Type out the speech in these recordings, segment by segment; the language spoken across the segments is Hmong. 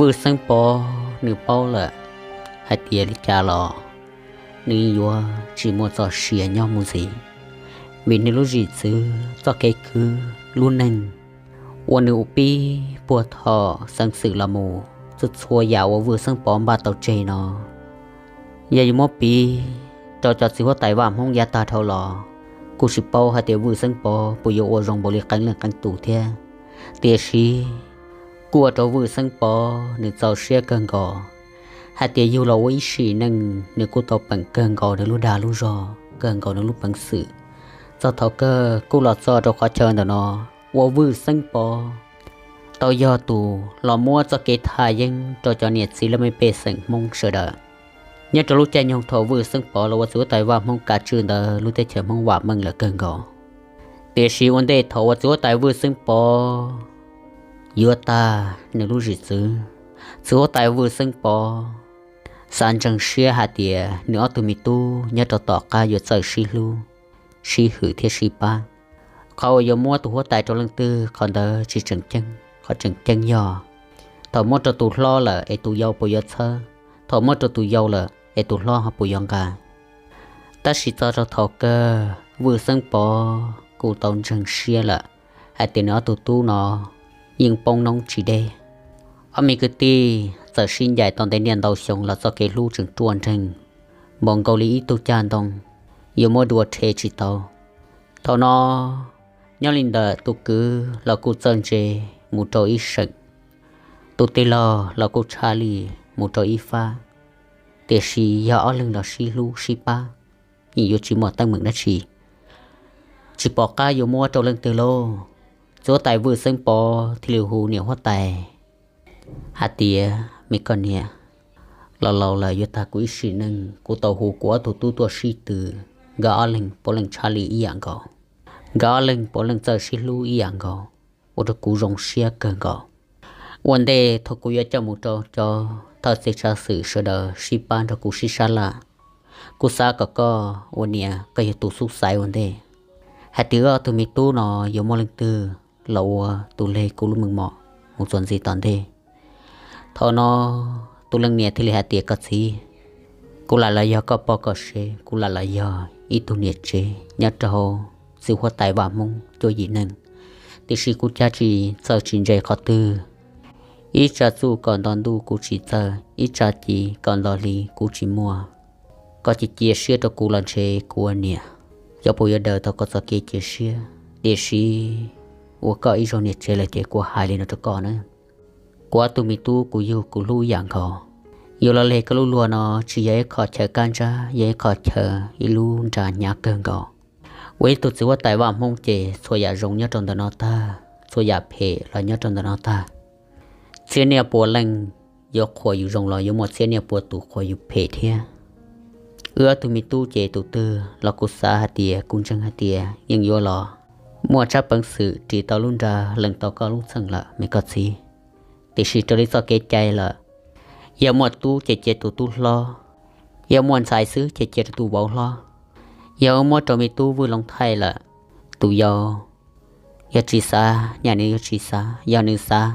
Vwj Xeeb Pov nws paub lawm hais tias li cas los nws yuav tsis muaj txoj sia nyob mus ntxiv, vim nws lub zim txwv txoj kev khwv lub neej uas nws ua pib puag thaum xeev xwm los mus, txhua txhua yam uas Vwj Xeeb Pov npaj tau tseg no, yog yuav muab piv rau cov txiv huab tais vaj Hmoob yav tag dhau los, kuj tsis paub hais tias Vwj Xeeb Pov puas yuav ua zoo npaum li qee leej qee tus thiab. Tiam sis kuj ua rau Vwj Xeeb Pov nws txaus siab kawg nkaus hais tias yug los ua ib sim neej nws kuj tau peem kawg nkaus nws lub dag lub zog, kawg nkaus nws lub peev xwm. Txog thaum kawg kuj los txog rau qhov chaw ntawm no uas Vwj Xeeb Pov tau yog tus los muab txoj kev thaj yeeb rau cov niam txiv laj mej pej xeem Hmoob sawv daws. Nyob rau lub caij nyoog thaum Vwj Xeeb Pov los ua txiv huab tais vaj Hmoob kav tswj ntawd lub teb chaws Hmoob vam meej lawm kawg nkaus. Tiam sis ua ntej thaum uas txiv huab tais Vwj Xeeb Pov yuav tag nws lub zim txwv, txiv huab tais Vwj Xeeb Pov xav ntseeg siab hais tias nws ob tug me tub nyob rau tom qab yuav txawj sib hlub, sib hwm thiab sib pab. Qhov uas yuav muab tus huab tais rau leej twg, qhov ntawd tsis tseem ceeb. Qhov tseem ceeb yog thaum muab rau tus hlob lawm es tus yau puas yuav txhawb, thaum muab rau tus yau lawm es tus hlob ho puas yuav nqa. Tab sis txog rau thaum kawg Vwj Xeeb Pov kuj tau ntseeg siab lawm hais tias nws ob tug tub no yeej poob noob tsis deb. Ob me kwv tij txawm sib ncaim tau ntev niaj ntau xyoo los txoj kev hlub tseem ruaj nreeg npaum nkaus li ib tug cag ntoo, yuav muab dua rhe tsis tau. Thaum no nyob li ntawm tus kwv los kuj txawj ntse mus rau ib seem, tus tij laug los kuj tshaj lij mus rau ib fab. Tiam sis yog ob leeg los sib hlub sib pab, yeej yuav tsis muaj teeb meem dab tsi, tsis pom qab yuav muab rau leej twg lauj. Txiv huab tais Vwj Xeeb Pov thiaj li hu niam huab tais hais tias, me koj niam, los laus lawm yuav tag kuv ib sim neej, kuv tau hu kuv ob tug tub tuaj sib tw, nkawd ob leeg puav leej tshaj lij ib yam nkaus, nkawd ob leeg puav leej txawj sib hlub ib yam nkaus, ua rau kuv zoo siab kawg nkaus. Ua ntej thaum kuv yuav coj mus rau cov thawj txij tsav xwm sawv daws sib pab nrog kuv sib sab laj, kuv xav kom koj ua niam koj yog tus xub xaiv ua ntej hais tias wb ob tug me tub no yuav muaj leej twg los ua tus leg kuv lub meej mom mus txuas ntxiv tom ntej. Thaum no tus leej niam thiaj li hais tias, koj txiv, kuv lam los yog koj pog koj sev, kuv lam los yog ib tug niam tsev nyob rau hauv txiv huab tais vaj Hmoob cuaj yim neeg, tiam sis kuv cav tsis txawj tsis ntse qhov twg. Ib tsa txuj kom nto ntuj kuv tsis txawj, ib tsa ci kom nto hli kuv tsis muaj. Koj cia cia siab rau kuv los ntshe kuv ua niam, xyov puas yuav daws tau koj txoj kev cia siab. Tiam sis ua koj ib zaug niam tsev lawm ces kuv hais li no rau koj na, kuv ob tug me tub kuv yug kuv hlub ib yam nkaus. Yuav los leg koj lub luag no tsis yog ib qho chaw kab ntsab, yog ib qho chaw ib lub nra hnyav kawg nkaus. Ua ib tug txiv huab tais vaj Hmoob ces txhua yam zoo nyob rau ntawm no tag, txhua yam phem los nyob rau ntawm no tag. Txhiab niaj pua leej yuav qhuas yus zoo los yuav muaj txhiab niaj pua tus qhuas yus phem thiab. Wb ob tug me tub ces tus twg los kuv xav hais tias kuv ntseeg hais tias yeej yuav los muaj tsab peev xwm ris tau lub nra lees tau koj lub txheej lawm me koj txiv. Tiam sis raws li txoj kev cai lawm, yog muaj tub ces cia tus tub hlob, yog muaj ntxhais xwb ces cia rau tus vauv hlob. Yog muab rau me tub Vwj Loov Thaij lawm, tus yau, yog tsis xav nyaj nws yuav tsis xav, yog nws xav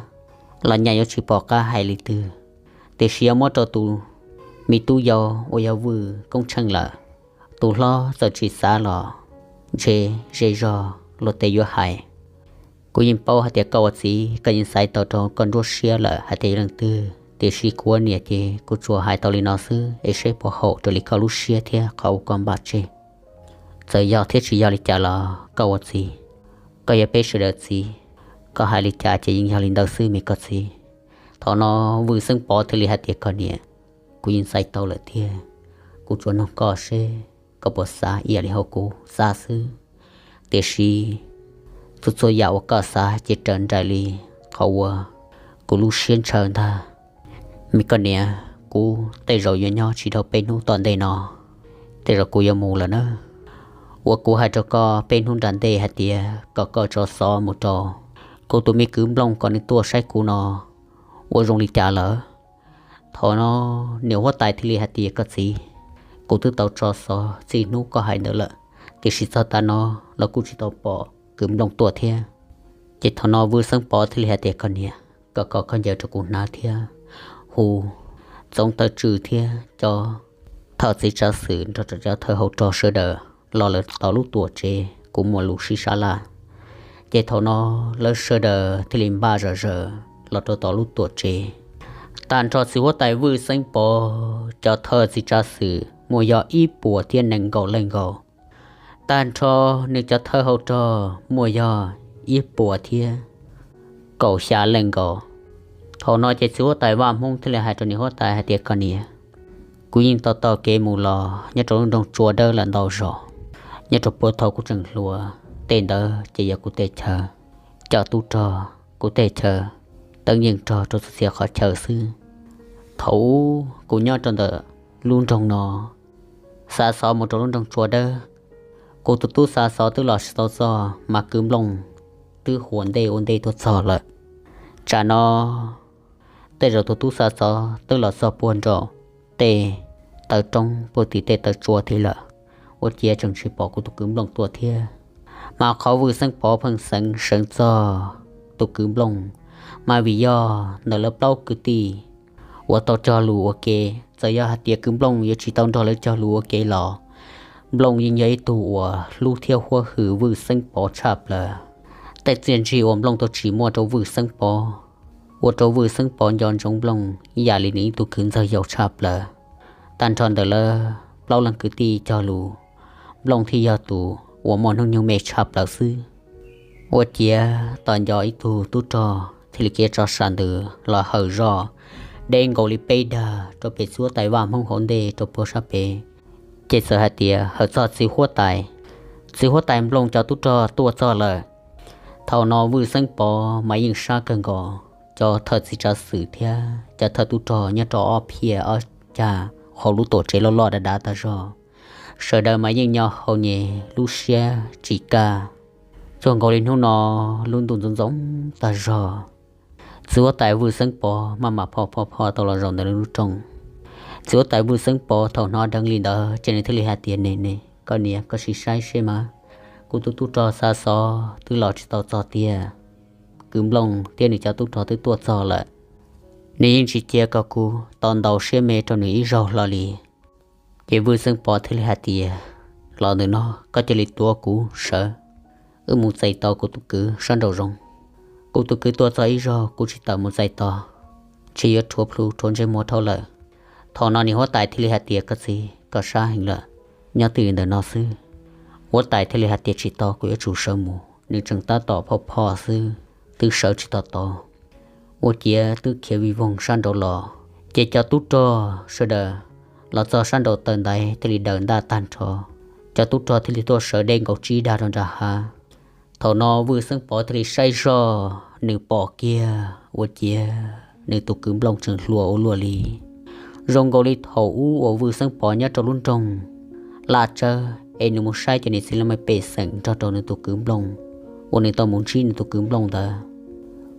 los nyaj yuav tsis pom qab hais li twg. Tiam sis yog muab rau tus me tub yau uas yog Vwj Koob Tsheej lawm, tus hlob txawm tsis xav los ntshe zej zog luag tej yuav hais. Kuv yeej paub hais tias koj ua txiv koj yeej xaiv tau rau koj nruab siab lawm hais tias yog leej twg, tiam sis kuv ua niam ces kuv tsuas hais tau li no xwb es seb puas haum raws li koj lub siab thiab qhov uas koj npaj tseg. Txawm yog thiab tsis yog li cas los koj ua txiv, koj yog peb sawv daws txiv, koj hais li cas ces yeej yog li ntawd xwb me koj txiv. Thaum no Vwj Xeeb Pov thiaj li hais tias koj niam, kuv yeej xaiv tau lawm thiab, kuv tsuas noog koj seb koj puas xav ib yam li hauv kuv xav xwb. Tiam sis txhua txhua yam uas koj xav ces raws nraim li qhov uas kuv lub siab ntshaw ntag. Me koj niam, kuv tej zaum yuav nyob tsis dhau peb hnub tom ntej no, tej zaum kuv yuav mus lawm na. Uas kuv hais rau koj peb hnub nram ntej hais tias kom koj tso xov mus rau kuv tus me kwv Nplooj kom nws tuaj saib kuv no ua zoo li cas lawm. Thaum no niam huab tais thiaj li hais tias koj txiv, kuv twb tau tso xov txij hnub koj hais ntawd lawm, tiam sis txog tav no los kuj tsis tau pom kwv Nplooj tuaj thiab. Ces thaum no Vwj Xeeb Pov thiaj li hais tias koj niam, koj kom koj ncaws rau kuv hnav thiab, kuv, Txoov Tawg Tswm thiab cov thawj txiv tsav xwm nrog rau cov thawj hauv rog sawv daws los lawm tom lub tuam tsev kuv muaj lus sib sab laj. Ces thaum no lawv sawv daws thiaj li npaj zom zaws los rau tom lub tuam tsev. Tag nrho txiv huab tais Vwj Xeeb Pov cov thawj txiv tsav xwm muaj yog ib puas thiab nees nkaum leej nkaus. Tag nrho nws cov thawj hauv rog muaj yog ib puas thiab kaum xya leej nkaus. Thaum no ces txiv huab tais Vaj Hmoob thiaj li hais rau niam huab tais hais tias, koj niam, kuv yeej tau taug kev mus los nyob rau lub nroog Tsua Dawb lawm ntau zaus, nyob rau puag thaum kuv tseem hluas, tej ntawd ces yog kuv tej chaw, cov tub rog, kuv tej chaw, teeb yeej rog rau txhua txhia qhov chaw xwb. Thaum ub kuv nyob rau ntawm lub nroog no, xa xov mus rau lub nroog Tsua Dawb, kuv tus tub xa xov twb los tsis tau txog mas kwv Nplooj twb huas ntej ua ntej tuaj txog lawm. Tsam no tej zaum tus tub xa xov twb los txog puag nraum tej taw roob puag tim tej taw tsua tid lawm, ua ciav tseem tsis pom kuv tus kwv Nplooj tuaj thiab. Mas qhov Vwj Xeeb Pov pheej xeev seev txog tus kwv Nplooj, mas vim yog ntawm lawv plaub kwv tij uas tau cog lus ua ke, txawm yog hais tias kwv Nplooj yuav tsis tau nrog lawv cog lus ua ke los Nplooj yeej yog ib tug uas hlub thiab huab hwm Vwj Xeeb Pov tshaj plaws. Tej txiaj ntsig uas Nplooj tau tsim muaj rau Vwj Xeeb Pov, ua rau Vwj Xeeb Pov nco ntsoov Nplooj ib yam li nws ib tug kwv ntxawg yau tshaj plaws. Tag nrho ntawm lawv plaub leeg kwv tij cog lus, Nplooj thiaj yog tus uas muaj hnub nyoog me tshaj plaws xwb. Ua ciav tos nco ib tug tub rog thiaj li khiav tso sam ntws los hawm zoj deb nkaus li peb dag rau pem txiv huab tais Vaj Hmoob hauv ntej rau puag sab pem. Ces txawm hais tias hawm txog txiv huab tais, txiv huab tais Nplooj cov tub rog tuaj txog lawm. Thaum no Vwj Xeeb Pov mas yeej sab kawg nkaus, cov thawj txiv tsav xwm thiab cov thawj tub rog nyob rau ob phiaj ob cag hauv lub tuam tsev loj loj dav dav tag zog, sawv daws mas yeej nyo hau nyem lub siab tsis kaj, cuag nkaus li hnub no lub ntuj ntxoov ntxoo tag zog. Txiv huab tais Vwj Xeeb Pov maj mam phoj phoj phoj tau los zaum ntawm lub rooj. Txiv huab tais Vwj Xeeb Pov thaum hnov dheev li ntawd ces nws thiaj li hais tias, ne ne, koj niam, koj sim saib seb mas, kuv tus tub rog xa xov twb los tsis tau txog tiag. Kwv Nplooj thiab nws cov tub rog twb tuaj txog lawm. Nws yeej tsis cia kom kuv tau ntaus siab me rau nws ib zaug hlo li. Ces Vwj Xeeb Pov thiaj li hais tias, los ntawm no koj cia li tuav kuv sawv, wb mus txais tos kuv tus kwv sab nraum zoov. Kuv tus kwv tuaj txog ib zaug kuv tsis tawm mus txais tos, tsis yuav rhuav plhu rhuav ntsej muag dhau lawm. Thaum no niam huab tais thiaj li hais tias, koj txiv, koj sab heev lawm, nyob twj ywm ntawm no xwb. Huab tais thiaj li hais tias, tsis tau, kuv yuav tsum sawv mus. Nws tseem tab tom phoj phoj xwb, twb sawv tsis tau tau, ua ciav twb khiav vij voog sab nraud los. Ces cov tub rog sawv daws los txog sab nraud taw ntaiv thiaj li daws ntaj tag nrho, cov tub rog thiaj li tuaj sawv deb nkaus tsib dag rau nram hav. Thaum no Vwj Xeeb Pov thiaj li saib zoj, nws pom kiag ua ciav nws tus kwv Nplooj tseem hluas ua luaj li, zoo nkaus li thaum ub uas Vwj Xeeb Pov nyob rau lub nroog Laj Tsawb es nws mus saib cov niam txiv laj mej pej xeem nrog rau nws tus kwv Nplooj, uas nws tau mus ntsib nws tus kwv Nplooj ntawd.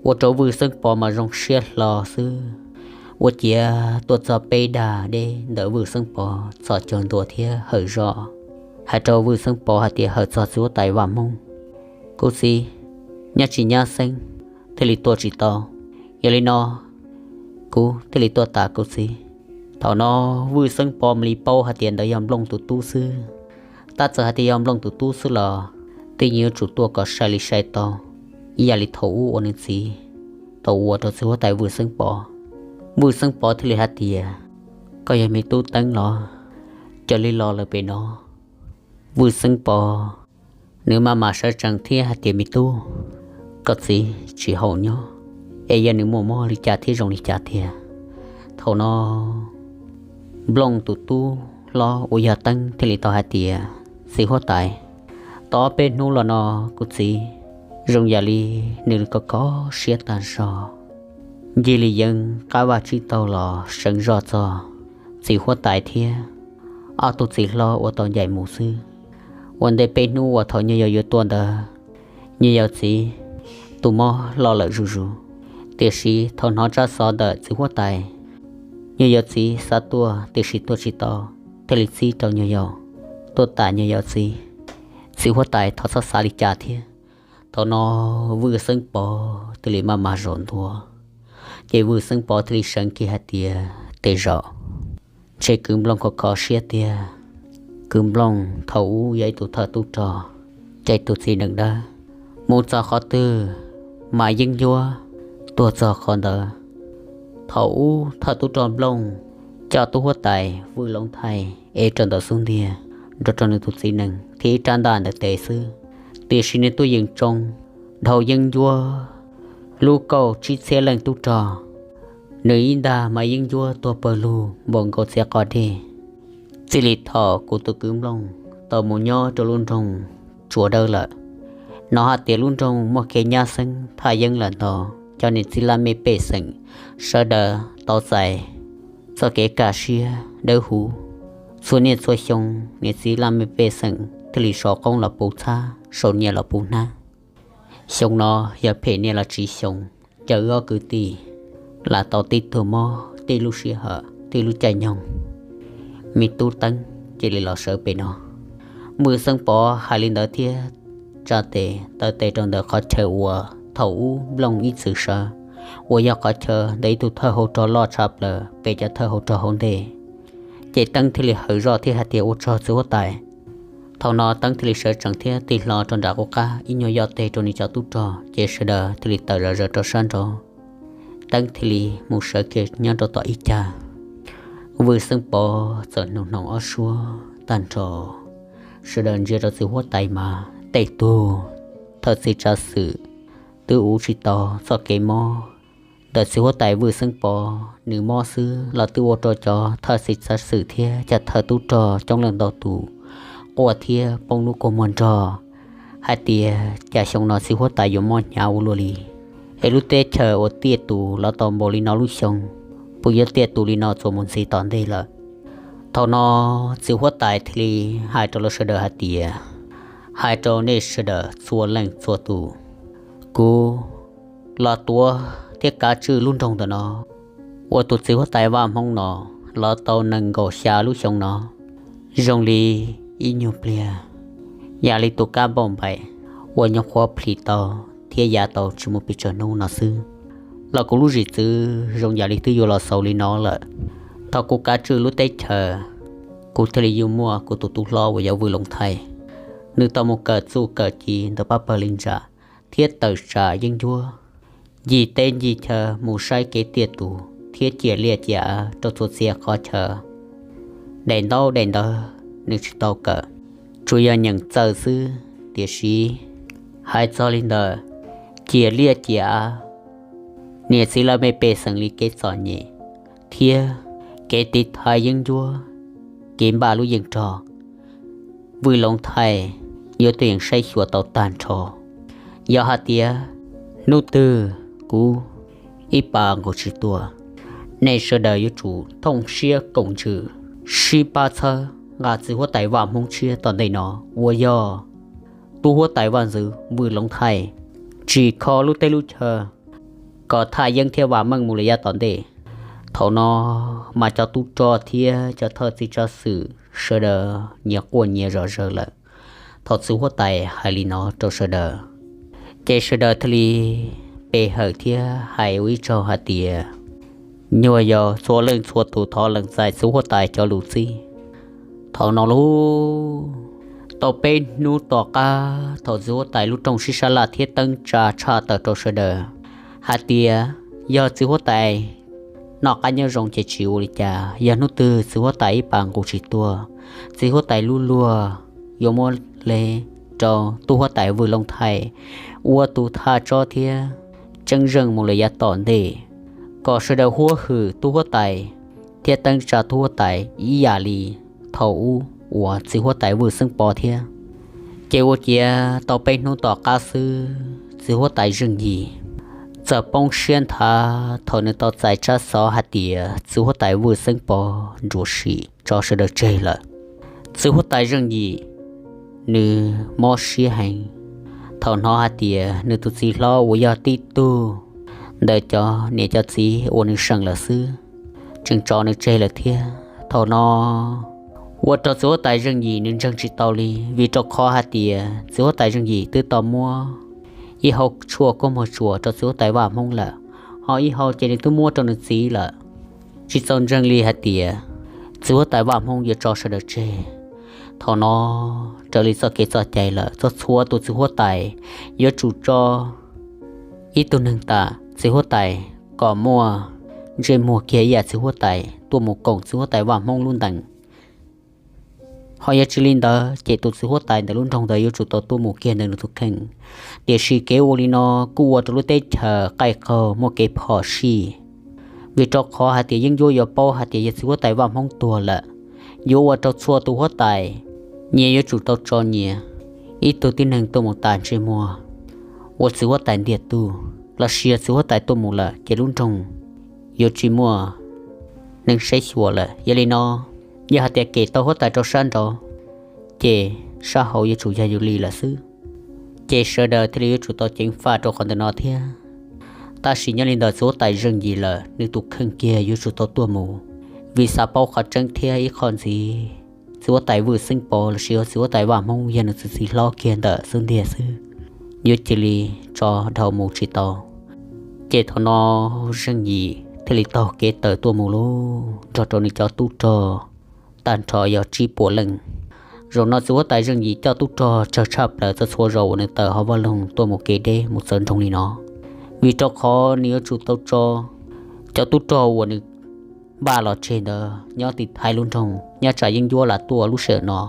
Ua rau Vwj Xeeb Pov mas zoo siab hlo xwb, ua ciav tuaj txog peb dag deb ntawm Vwj Xeeb Pov txhos caug ntua thiab hawm zoj, hais rau Vwj Xeeb Pov hais tias, hawm txog txiv huab tais Vaj Hmoob, kuv txiv, nyab tsis nyab xeeb, thiaj li tuaj tsis tau. Yog li no kuv thiaj li tuaj tas kuv txiv. Thaum no Vwj Xeeb Pov mam li paub hais tias ntawd yog Nplooj tus tub xwb. Tab txawm hais tias yog Nplooj tus tub xwb los twb yeej yuav tsum tuaj kom sai li sai tau, ib yam li thaum ub uas nws txiv tau ua rau txiv huab tais Vwj Xeeb Pov. Vwj Xeeb Pov thiaj li hais tias, koj yog me tub teeb los? Cia li los lawm pem no. Vwj Xeeb Pov nws maj mam sawv tsees thiab hais tias, me tub, koj txiv tsis haum nyob, es yog nws muaj mob li cas thiab zoo li cas tiag? Thaum no Nplooj tus tub hlob uas yog Teeb thiaj li tau hais tias, txiv huab tais, tau ob peb hnub los no kuv txiv zoo yam li nws kho kho siab tag zog, ncig li yeev qab vaj tsib taug los seev zoj txog txiv huab tais thiab ob tug txiv hlob uas tau ncaim mus xwb. Ua ntej peb hnub uas thaum nyuag yaus yuav tuaj ntawd, nyuag yaus txiv tus mob loj lawm zuj zus, tiam sis thaum hnov tsab xov ntawm txiv huab tais, nyuag yaus txiv xav tuaj tiam sis tuaj tsis tau, thiaj li txib rau nyuag yaus tuaj tas nyuag yaus txiv. Txiv huab tais thov txhob xav li cas thiab. Thaum no Vwj Xeeb Pov thiaj li maj mam zaum ntua, Ces Vwj Xeeb Pov thiaj li seev kiag hais tias, tej zaum ntshe kwv Nplooj kho kho siab tiag. Kwv Nplooj thaum ub yog ib tug thawj tub rog, ces tus txiv neej dawb mus txog qhov twg mas yeeb ncuab tuag txog qhov ntawd. Thaum ub thawj tub rog Nplooj coj tub huab tais Vwj Loov Thaij ev rau ntawm xub ntiag nrog rau nws tus txiv neej thiab ib rab ntaj ntawm tes xwb, tiam sis nws tuaj yeem tsoo dhau yeeb ncuab lub kauj tsib txhiab leej tub rog. Nws ib ntag mas yeeb ncuab tuag pawg lug npaum nkaus txiav qos dej. Txij li thaum kuv tus kwv Nplooj tau mus nyob rau lub nroog Tsuas Dawb lawm, hnov hais tias lub nroog muaj kev nyab xeeb thaj yeeb lawm ntau, cov niam txiv laj mej pej xeem sawv daws tau txais txoj kev kaj siab dawb huv. Txhua niaj txhua xyoo niam txiv laj mej pej xeem thiaj li sau qoob los puv txhab, sau nyiaj los puv hnab. Xyoo no yog phem niaj los tsiv xyoo, cov wb ob kwv tij lam tau tib tug mob tib lub sij hawm tib lub caij nyoog. Me tub Teeb cia li los sawv pem no. Vwj Xeeb Pov hais li ntawd thiab tsa tes taw tes rau ntawm qhov chaw uas thaum ub Nplooj ib txwm sawv, uas yog qhov chaw ntawm ib tug thawj hauv rog loj tshaj plaws pem cov thawj hauv rog hauv ntej. Ces Teeb thiaj li hawm zoj thiab hais tias, ua tsaug txiv huab tais. Thaum no Teeb thiaj li sawv tsees thiab tig hlo rau nram qub qab ib nyuag yoj tes rau nws cov tub rog, ces sawv daws thiaj li tawm zom zaws rau sab nraud. Teeb thiaj li mus sawv kiag nyob rau tom ib cag. Vwj Xeeb Pov txawm nug hnoos ob suab tag nrho, sawv daws ntsia rau txiv huab tais mas tej tug thawj txiv tsav xwm twb ua tsis tau txoj kev mob ntawm txiv huab tais Vwj Xeeb Pov nws mob xwb los twb ua rau cov thawj txiv tsav xwm thiab cov thawj tub rog coob leej ntau tus quaj thiab poob lub kua muag nrog hais tias, cas xyoo no txiv huab tais yuav mob hnyav ua luaj li, es lub teb chaws uas tiaj tus los tau npaum li no lub xyoo, puas yuav tiaj tus li no txuas mus ntxiv tom ntej lawm? Thaum no txiv huab tais thiaj li hais rau lawv sawv daws hais tias, hais rau nej sawv daws txhua leej txhua tus, kuv los tuav thiab kav tswj lub nroog ntawm no ua tus txiv huab tais Vaj Hmoob no los tau nees nkaum xya lub xyoo no, zoo li ib nyuag pliag, yam li tus kab npauj npaim uas nyuam qhuav plhis tau thiab yav tau tsis muaj pes tsawg hnub no xwb, los kuv lub zim txwv zoo yam li twb yuav los xaus li no lawm. Thaum kuv kav tswj lub teb chaws, kuv thiaj li yuav muaj kuv tus tub hlob uas yog Vwj Loov Thaij, nws tau mus kawm txuj kawm ci ntawm pab pawg li ntsa thiab tawm tsam yeeb ncuab, ncig teb ncig chaw mus saib kev tiaj tus thiab ciam liaj ciam av rau txhua txhia qhov chaw. Daim ntaub daim ntawv nws tsis tau kawm, tsuas yog nyeem txawj xwb. Tiam sis hais txog li ntawm ciam liaj ciam av, niam txiv laj mej pej xeem li kev txom nyem thiab kev tiv thaiv yeeb ncuab, kev npaj lub yeej rog, Vwj Loov Thaij yuav tuaj yeem saib xyuas tau tag nrho. Yog hais tias hnub twg kuv ib pas nqus tsis tuag, nej sawv daws yuav tsum thooj siab koom ntsws sib pab txhawb nqa txiv huab tais Vaj Hmoob tshiab tom ntej no uas yog tub huab tais vaj ntxwv Vwj Loov Thaij tsim kho lub teb lub chaw kom thaj yeeb thiab vam meej mus lawm yav tom ntej. Thaum no mas cov tub rog thiab cov thawj txiv tsav xwm sawv daws nyias quaj nyias zom zaws lawm thaum txiv huab tais hais li no rau sawv daws. Ces sawv daws thiaj li pe hawm thiab hais ua ib tsaug hais tias, nyuag yaus txhua leej txhua tus thov lees txais txiv huab tais cov lus txib. Thaum no lauj, tau peb hnub tom qab thaum txiv huab tais lub rooj sib sab laj thiab teeb tsa tshaj tawm rau sawv daws hais tias, yog txiv huab tais noj qab nyob zoo ces tsis ua li cas, yog hnub twg txiv huab tais ib pas nqus tsis tuag, txiv huab tais lub luag yuav muab le rau tub huab tais Vwj Looj Thaij ua tus thaj tsob thiab tseeb zeej mus lawm yav tom ntej, kom sawv daws huab hwm tub huab tais thiab teeb tsa tub huab tais ib yam li thaum ub uas txiv huab tais Vwj Xeeb Pov thiab. Ces ua ciav tau peb hnub tom qab xwb, txiv huab tais Zeej Yim txawm poob siab nthav thaum nws tau txais tsab xov hais tias txiv huab tais Vwj Xeeb Pov nruam sim tso sawv daws tseg lawm. Txiv huab tais Zeej Yim nws mob siab heev. Thaum hnov hais tias nws tus txiv hlob uas yog tib tug ntawm cov niam cov txiv uas nws seem lawm xwb tseem tso nws tseg lawm thiab. Thaum no ua rau txiv huab tais Zeej Yim nws ntseeg tsis tau li, vim rau qhov hais tias txiv huab tais Zeej Yim twb tau muab ib hau tshuaj kub muag tsuas rau txiv huab tais Vaj Hmoob lawm, ho ib hau ces nws twb muab rau nws txiv lawm. Tsis txaus ntseeg li hais tias txiv huab tais Vaj Hmoob yuav tso sawv daws tseg. Thaum no raws li txoj kev txoj cai lawm, txog txhua tus txiv huab tais yuav tsum tso ib tug neeg tam txiv huab tais kom muaj ntsej muag kiag ib yam txiv huab tais tuaj mus koom txiv huab tais Vaj Hmoob lub ntees. Ho yog tsis li ntawd ces tus txiv huab tais ntawm lub nroog ntawd yuav tsum tau tuaj mus kiag ntawm nws tus kheej. Tiam sis kev ua li no kuj ua rau lub teb chaws qaij qaug muaj kev phom sij. Vim rau qhov hais tias yeeb ncuab yuav paub hais tias yog txiv huab tais Vaj Hmoob tuag lawm, yuav ua rau txhua tus huab tais nyias yuav tsum tau tso nyias ib tug tib neeg tuaj mus tas ntsej muag ua txiv huab tais ntiag tug, los sis yog txiv huab tais tuaj mus lawm ces lub nroog yuav tsis muaj neeg saib xyuas lawm. Yog li no, yog hais tias kem tau huab tais rau sab nraud, ces sab hauv yuav tsum yog yus li lawm xwb. Ces sawv daws thiaj li yuav tsum tau ceev faj rau qhov ntawm no thiab. Tab sis nyob li ntawd txiv huab tais Zeej Yim lawm, nws tus kheej kiag yuav tsum tau tuaj mus, vim xav paub qhov tseeb thiab ib qho ntxiv, txiv huab tais Vwj Xeeb Pov los sis yog txiv huab tais Vaj Hmoob yog nws txiv txiv hlob kiag ntawm xub ntiag xwb, yuav cia li tso dhau mus tsis tau. Ces thaum no Zeej Yim thiaj li taug kev tawm tuaj mus lauj, nrog rau nws cov tub rog tag nrho yog tsib puas leej. Zaum no txiv huab tais Zeej Yim coj tub rog tsawg tshaj plaws txog txhua zaus uas nws tawm hauv vaj loog tuaj mus kev deb mus txawv nroog li no, vim rau qhov nws yuav tsum tau tso cov tub rog uas nws npaj los tseg ntawd nyob tim thaiv lub nroog, nyob tsam yeeb ncuab lam tuaj lub sij hawm no,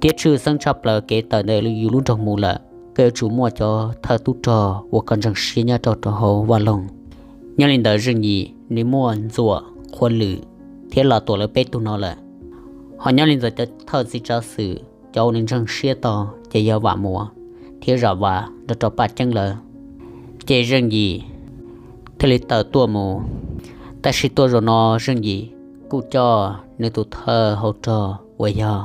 thiab tshwj xeeb tshaj plaws kev tawm ntawm yus lub nroog mus lawm, koj yuav tsum muaj cov thawj tub rog uas koj ntseeg siab nyob rau rau hauv vaj loog. Nyob li ntawd Zeej Yim nws muaj Ntxuam, Qhua Lwm thiab Los Tuam lawv peb tug no lawm. Ho nyob li ntawd cov thawj txiv tsav xwm cov uas nws ntseeg siab tau ces yog Vam Muas thiab Zam Vas nrog rau Paj Ceeb lawm. Ces Zeej Yim thiaj li tawm tuaj mus. Tab sis tuaj zaum no Zeej Yim kuj coj nws tus thawj hauv rog uas yog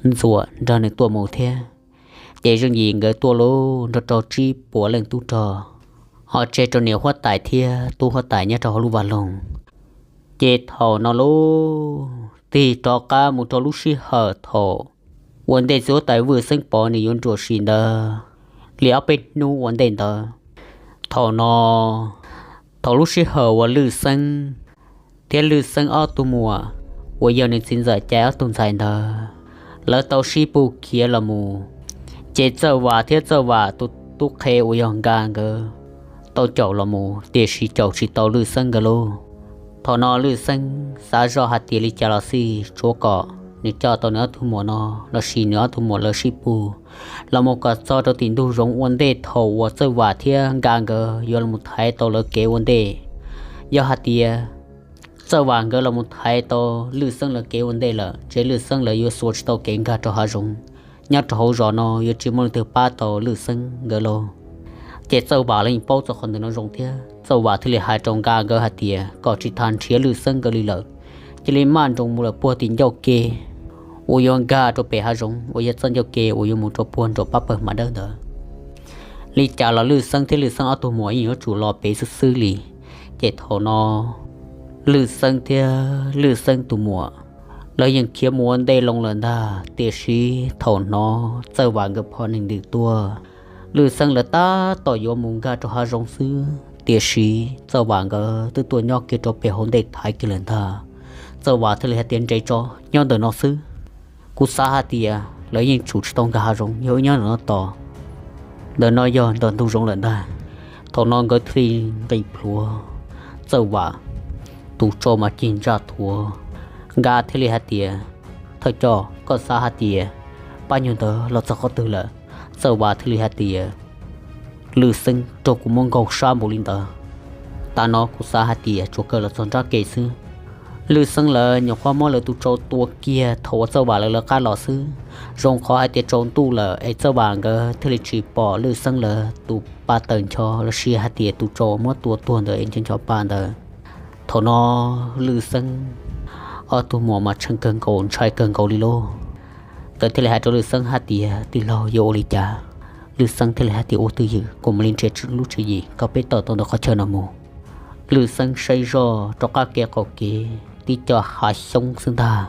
Ntxuam nrog nws tuaj mus thiab. Ces Zeej Yim nkawd tuaj lauj, nrog rau tsib puas leej tub rog, ho tseg rau niam huab tais thiab tub huab tais nyob rau hauv lub vaj loog. Ces thaum no lauj, tig rov qab mus rau lub sij hawm thaum ua ntej txiv huab tais Vwj Xeeb Pov nws yuav nruam sim ntawd li ob peb hnub ua ntej ntawd. Thaum no, thaum lub sij hawm uas Lwj Xeeb thiab Lwj Xeeb ob tug muam uas yog nws txiv ntxawm Caiv ob tug ntxhais ntawd, lawv tau sib pug khiav los mus, ces Txawj Vam thiab Txawj Vam tus tub qhe uas yog Nkaj nkawd tau caum los mus, tiam sis caum tsis tau Lwj Xeeb nkawd lauj. Thaum no Lwj Xeeb xav zoj hais tias li cas los xij, tsuav kom nws coj tau nws ob tug muam no los sis nws ob tug muam lawv sib pug los mus kom txog rau tim ntug zoov ua ntej thaum uas Txawj Vam thiab Nkaj nkawd yuav los thaiv tau lawv kev ua ntej. Yog hais tias Txawj Vam nkawd los mus thaiv tau Lwj Xeeb lawv kev ua ntej lawm, ces Lwj Xeeb lawv yuav xuas tsis tau kev nkag rau hav zoov. Nyob rau hauv zos no yuav tsis muaj leej twg pab tau Lwj Xeeb nkawd lauj. Ces Txawj Vam lawv yeej paub txog qhov ntawm no zoo thiab, Txawj Vam thiaj li hais rau Nkaj nkawd hais tias kom tsis tas nrhiav Lwj Xeeb nkawd li lawm, cia li maj nroos mus lawm puag tim ncauj ke uas yuav nkag rau pem hav zoov uas yog txoj ncauj ke uas yuav mus rau puag nram pab pawg Hmab Dawb ntawd. Li cas los Lwj Xeeb thiab Lwj Xeeb ob tug muam yeej yuav tsum los pem xwb xwb li. Ces thaum no Lwj Xeeb thiab Lwj Xeeb tus muam lawv yeej khiav mus ua ntej loo lawm ntag, tiam sis thaum hnov Txawj Vam nkawd phom nees ntws tuaj, Lwj Xeeb lawv tab tom yuav mus nkag rau hav zoov xwb, tiam sis Txawj Vam nkawd twb tuaj nyob kiag rau pem hauv ntej thaiv kiag lawm ntag. Txawj Vam thiaj li hais tias nres tso, nyob ntawm no xwb. Kuv xav hais tias lawv yeej tshum tsis tau nkag hav zoov, yog wb nyob ntawm no tos. Ntawm no yog ntawm ntug zoov lawm ntag. Thaum no nkawd thiaj li nqis plhuav, Txawj Vam tus tsau mas cig ntsaj thuav. Nkaj thiaj li hais tias, thawj coj, koj xav hais tias pab nyuag ntawd los txog qhov twg lawm? Txawj Vam thiaj li hais tias, Lwj Xeeb raug kuv muab nkaug sab npaum li ntawd, tam no kuv xav hais tias tsuas kawg los txog nrab ke xwb. Lwj Xeeb lawv nyuam qhuav muab lawv tus tsau tua kiag thaum uas Txawj Vam lawv lawv qab los xwb. Zoo qhov hais tias tsaus ntuj lawm es Txawj Vam nkawd thiaj li tsis pom Lwj Xeeb lawv tus pa taws ncho los sis hais tias tus tsau muab tua tuag ntawd es ncho ncho pa ntawd. Thaum no Lwj Xeeb ob tug muam mas tshee kawg nkaus ntshai kawg nkaus li lauj. Nkawd thiaj li hais rau Lwj Xeeb hais tias, tij laug, yuav ua li cas? Lwj Xeeb thiaj li hais tias, ua twj ywm, kuv mam li nrhiav lub tswv yim kom peb tawm tau ntawm qhov chaw no mus. Lwj Xeeb saib zoj rov qab kev qaum kev tib co hav xyoob xwb ntag,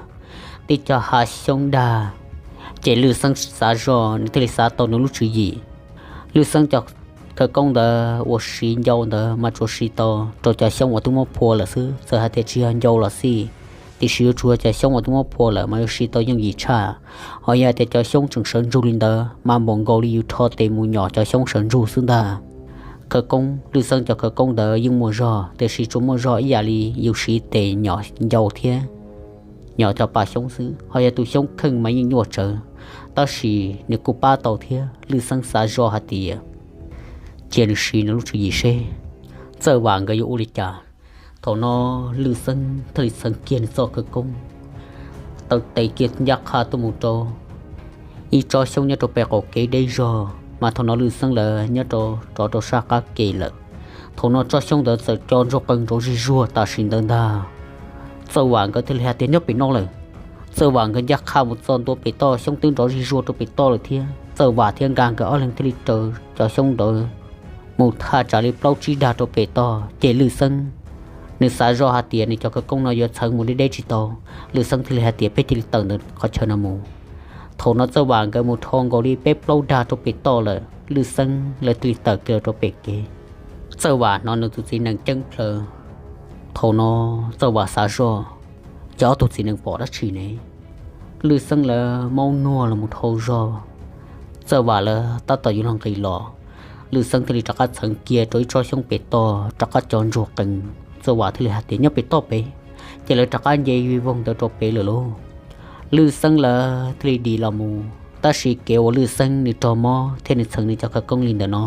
tib co hav xyoob dag. Ces Lwj Xeeb xav zoj nws thiaj li xav tau nws lub tswv yim. Lwj Xeeb cov Khawv koob ntawd uas siv ncau ntawd mas tsuas siv tau rau cov xyoob uas twb muab phua lawm xwb, txawm hais tias tsis yog ncau los xij, tiam sis yuav tsum yog cov xyoob uas twb muab phua lawm mas yuav siv tau yooj yim tshaj. Ho yog tias cov xyoob tseem sawv ntsug li ntawd mas npaum nkaus li yus rho tes mus nyom cov xyoob sawv ntsug xwb ntag. Khawv koob, Lwj Xeeb cov khawv koob ntawd yeej muaj zog, tiam sis tsuas muaj zog ib yam li yus siv tes nyom ncau thiab nyom cov pa xyoob xwb. Ho yog tus xyoob kheej mas yeej nyuaj tsawv, tab sis nws kuj pab tau thiab. Lwj Xeeb xav zoj hais tias cia nws siv nws lub tswv yim seb Txawj Vam nkawd yuav ua li cas. Thaum no Lwj Xeeb thiaj li txheev kiag nws txoj khawv koob, taw tes kiag ncaj qha tuaj mus rau ib tsob xyoob nyob rau pem qaum kev deb zog, mas thaum no Lwj Xeeb lawv nyob rau rov rau sab qab ke lawm. Thaum no tsob xyoob ntawd txawm co ntsuag qees nrov zig zuag tam sim ntawd ntag. Txawj Vam nkawd thiaj li hais tias nyob pem no lawm. Txawj Vam nkawd ncaj qha mus txog ntua pem toj, xyoob twb nrov zig zuag rau pem toj lawm thiab. Txawj Vam thiab Nkaj nkawd ob leeg thiaj li raws cov xyoob ntawd mus thaj tsam li plaub tsib dag rau pem toj. Ces Lwj Xeeb nws xav zoj hais tias nws cov khawv koob no yuav txheev mus deb deb tsis tau. Lwj Xeeb thiaj li hais tias peb cia li tawm ntawm qhov chaw no mus. Thaum no Txawj Vam nkawd mus dhau nkaus li peb plaub dag rau pem toj lawm, Lwj Xeeb lawv thiaj li tawm kiag rau pem kev. Txawj Vam hnov nws tus txiv nees ceeb plhaws. Thaum no Txawj Vam xav zoj, ces ob tug txiv nees pom dab tsi ne? Lwj Xeeb lawv maub nuag los mus dhau zog, Txawj Vam lawv tab tom yuav luag nqis los. Lwj Xeeb thiaj li rov qab txheev kiag rau ib tsob xyoob pem toj rov qab co ntsuag qees. Txawj Vam thiaj li hais tias nyob pem toj pem. Ces lawv rov qab nce vij voog ntawd rau pem lawm lauj. Lwj Xeeb lawv thiaj li dim los mus, tab sis kev uas Lwj Xeeb nws rog mob thiab nws txheev nws cov khawv koob li ntawm no,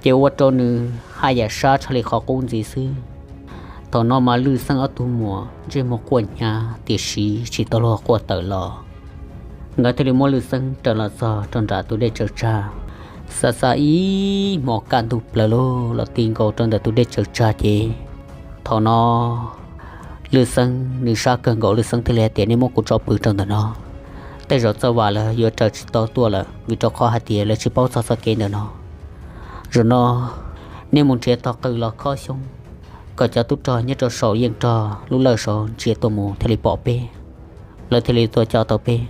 ces ua rau nws haj yam sab tshaj li qhov qub ntxiv xwb. Thaum no mas Lwj Xeeb ob tug muam ntsej muag quaj hnyav tiam sis tsis tau luag quaj tawm los. Nkawd thiaj li muab Lwj Xeeb raws los txog rau nram tus dej tsaws tsag. Xa xa ib hmos kaj ntug plaws los ti nkaus rau ntawm tus dej tsaws tsag ces thaum no Lwj Xeeb nws sab kawg nkaus, Lwj Xeeb thiaj li hais tias nej muab kuv tso pw rau ntawm no. Tej zaum Txawj Vam lawv yuav raws tsis tau tuaj lawm vim rau qhov hais tias lawv tsis paub txog txoj kev ntawm no. Zaum no nej mus nrhiav tog qws los khob xyoob, kom cov tub rog nyob rau saum yeej rog lub lawj saud ntsia tuaj mus thiaj li pom peb, lawv thiaj li tuaj coj tau peb.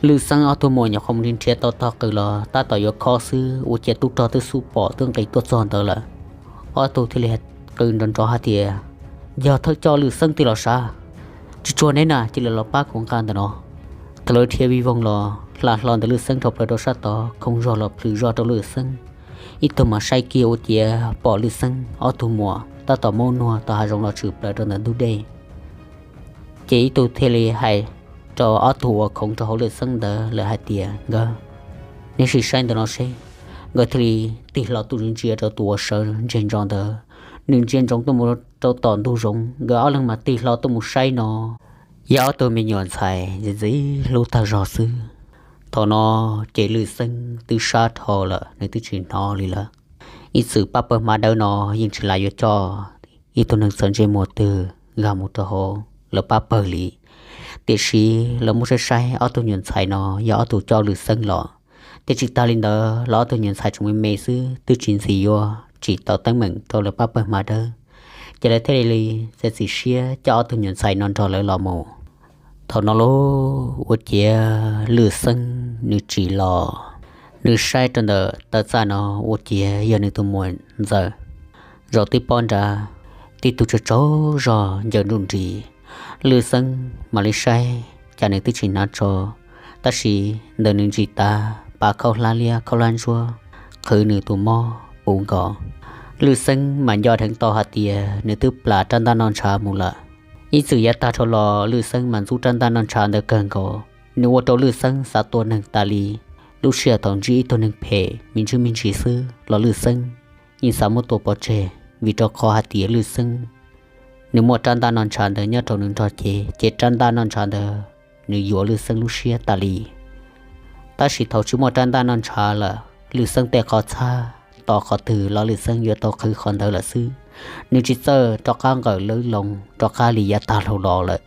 Lwj Xeeb ob tug muam nyuam qhuav mus nrhiav tau tog qws los tab tom yuav khob xwb, ua ciav tub rog twb xub pom twb nqis tuaj txog ntawd lawm. Ob tug thiaj li qw nrov nrov hais tias yog thawj coj Lwj Xeeb tij los sav, tsis tsuag neb na cia li los pab kuv nqa ntawm no. Thaum lawv dhia vij voog los hla hlo ntawm Lwj Xeeb dhau plaws rau sab tod, khoov zog los plhws zog rau Lwj Xeeb. Ib tug mas saib kiag ua ciav pom Lwj Xeeb ob tug muam tab tom maub nuag tom hav zoov los tshwm plaws rau ntawm ntug dej. Ces ib tug thiaj li hais rau ob tug uas khoov rau hauv Lwj Xeeb ntawd lawm hais tias nkawd, neb sim saib ntawm no seb. Nkawd thiaj li tig hlo tuaj ntsia rau tus uas sawv ntseg ntso ntawd, nws ntsia ntsoov tuaj mus rau tom ntug zoov. Nkawd ob leeg mas tig hlo tuaj mus saib no, yog ob tug me nyuam ntxhais ntxim ntxim hlub tag zog xwb. Thaum no ces Lwj Xeeb twb sab dhau lawm, nws twb tsis hnov li lawm. Ib txwm pab pawg hmab dawb no yeej tsis lam yuav coj ib tug neeg txawm ntsej muag twg nkag mus rau hauv lawv pab pawg li. Tiam sis lawv muab saib saib ob tug nyuam ntxhais no yog ob tug coj Lwj Xeeb los. Thiab tsis tag li ntawd los ob tug nyuam ntxhais tseem me me xwb, twb tsis ntxim yuav tsim tau teeb meem rau lawv pab pawg hmab dawb. Ces lawv thiaj li txiav txim siab coj ob tug nyuam ntxhais no nrog lawv los mus. Thaum no lauj, ua ciav Lwj Xeeb nws tsim los, nws saib rau ntawm taw txaj no ua ciav yog nws tus muam ntxawm zaum tib pob nrad, tib tug tsaug tsaug zog ncaws nruj nris. Lwj Xeeb mam li saib cas nws twb tsis hnav tso, tab sis ntawm nws ntsis tav pav khaub hlab liab khaub hlab ntsuab qhwv nws tus mob puv nkaus. Lwj Xeeb mas nco dheev tau hais tias nws twb plam rab ntaj noj ntshav mus lawm. Ib txwm yav tag dhau los Lwj Xeeb mas ntxub rab ntaj noj ntshav ntawd kawg nkaus, nws ua rau Lwj Xeeb xav tua neeg tas li. Lub sij hawm thaum ntsib ib tug neeg phem me ntsis me ntsis xwb los Lwj Xeeb yeej xav muab tua pov tseg, vim rau qhov hais tias Lwj Xeeb nws muaj rab ntaj noj ntshav ntawd nyob rau nws nrog cev, ces rab ntaj noj ntshav ntawd nws yuav Lwj Xeeb lub siab tas li. Tab sis thaum tsis muaj rab ntaj noj ntshav lawm, Lwj Xeeb tej qhov txhab tos qhov twg los Lwj Xeeb yuav tau qhwv qhov ntawd lawm xwb. Nws tsis txawj rov qab nqawm lub loo rov qab li yav tag dhau los lawm.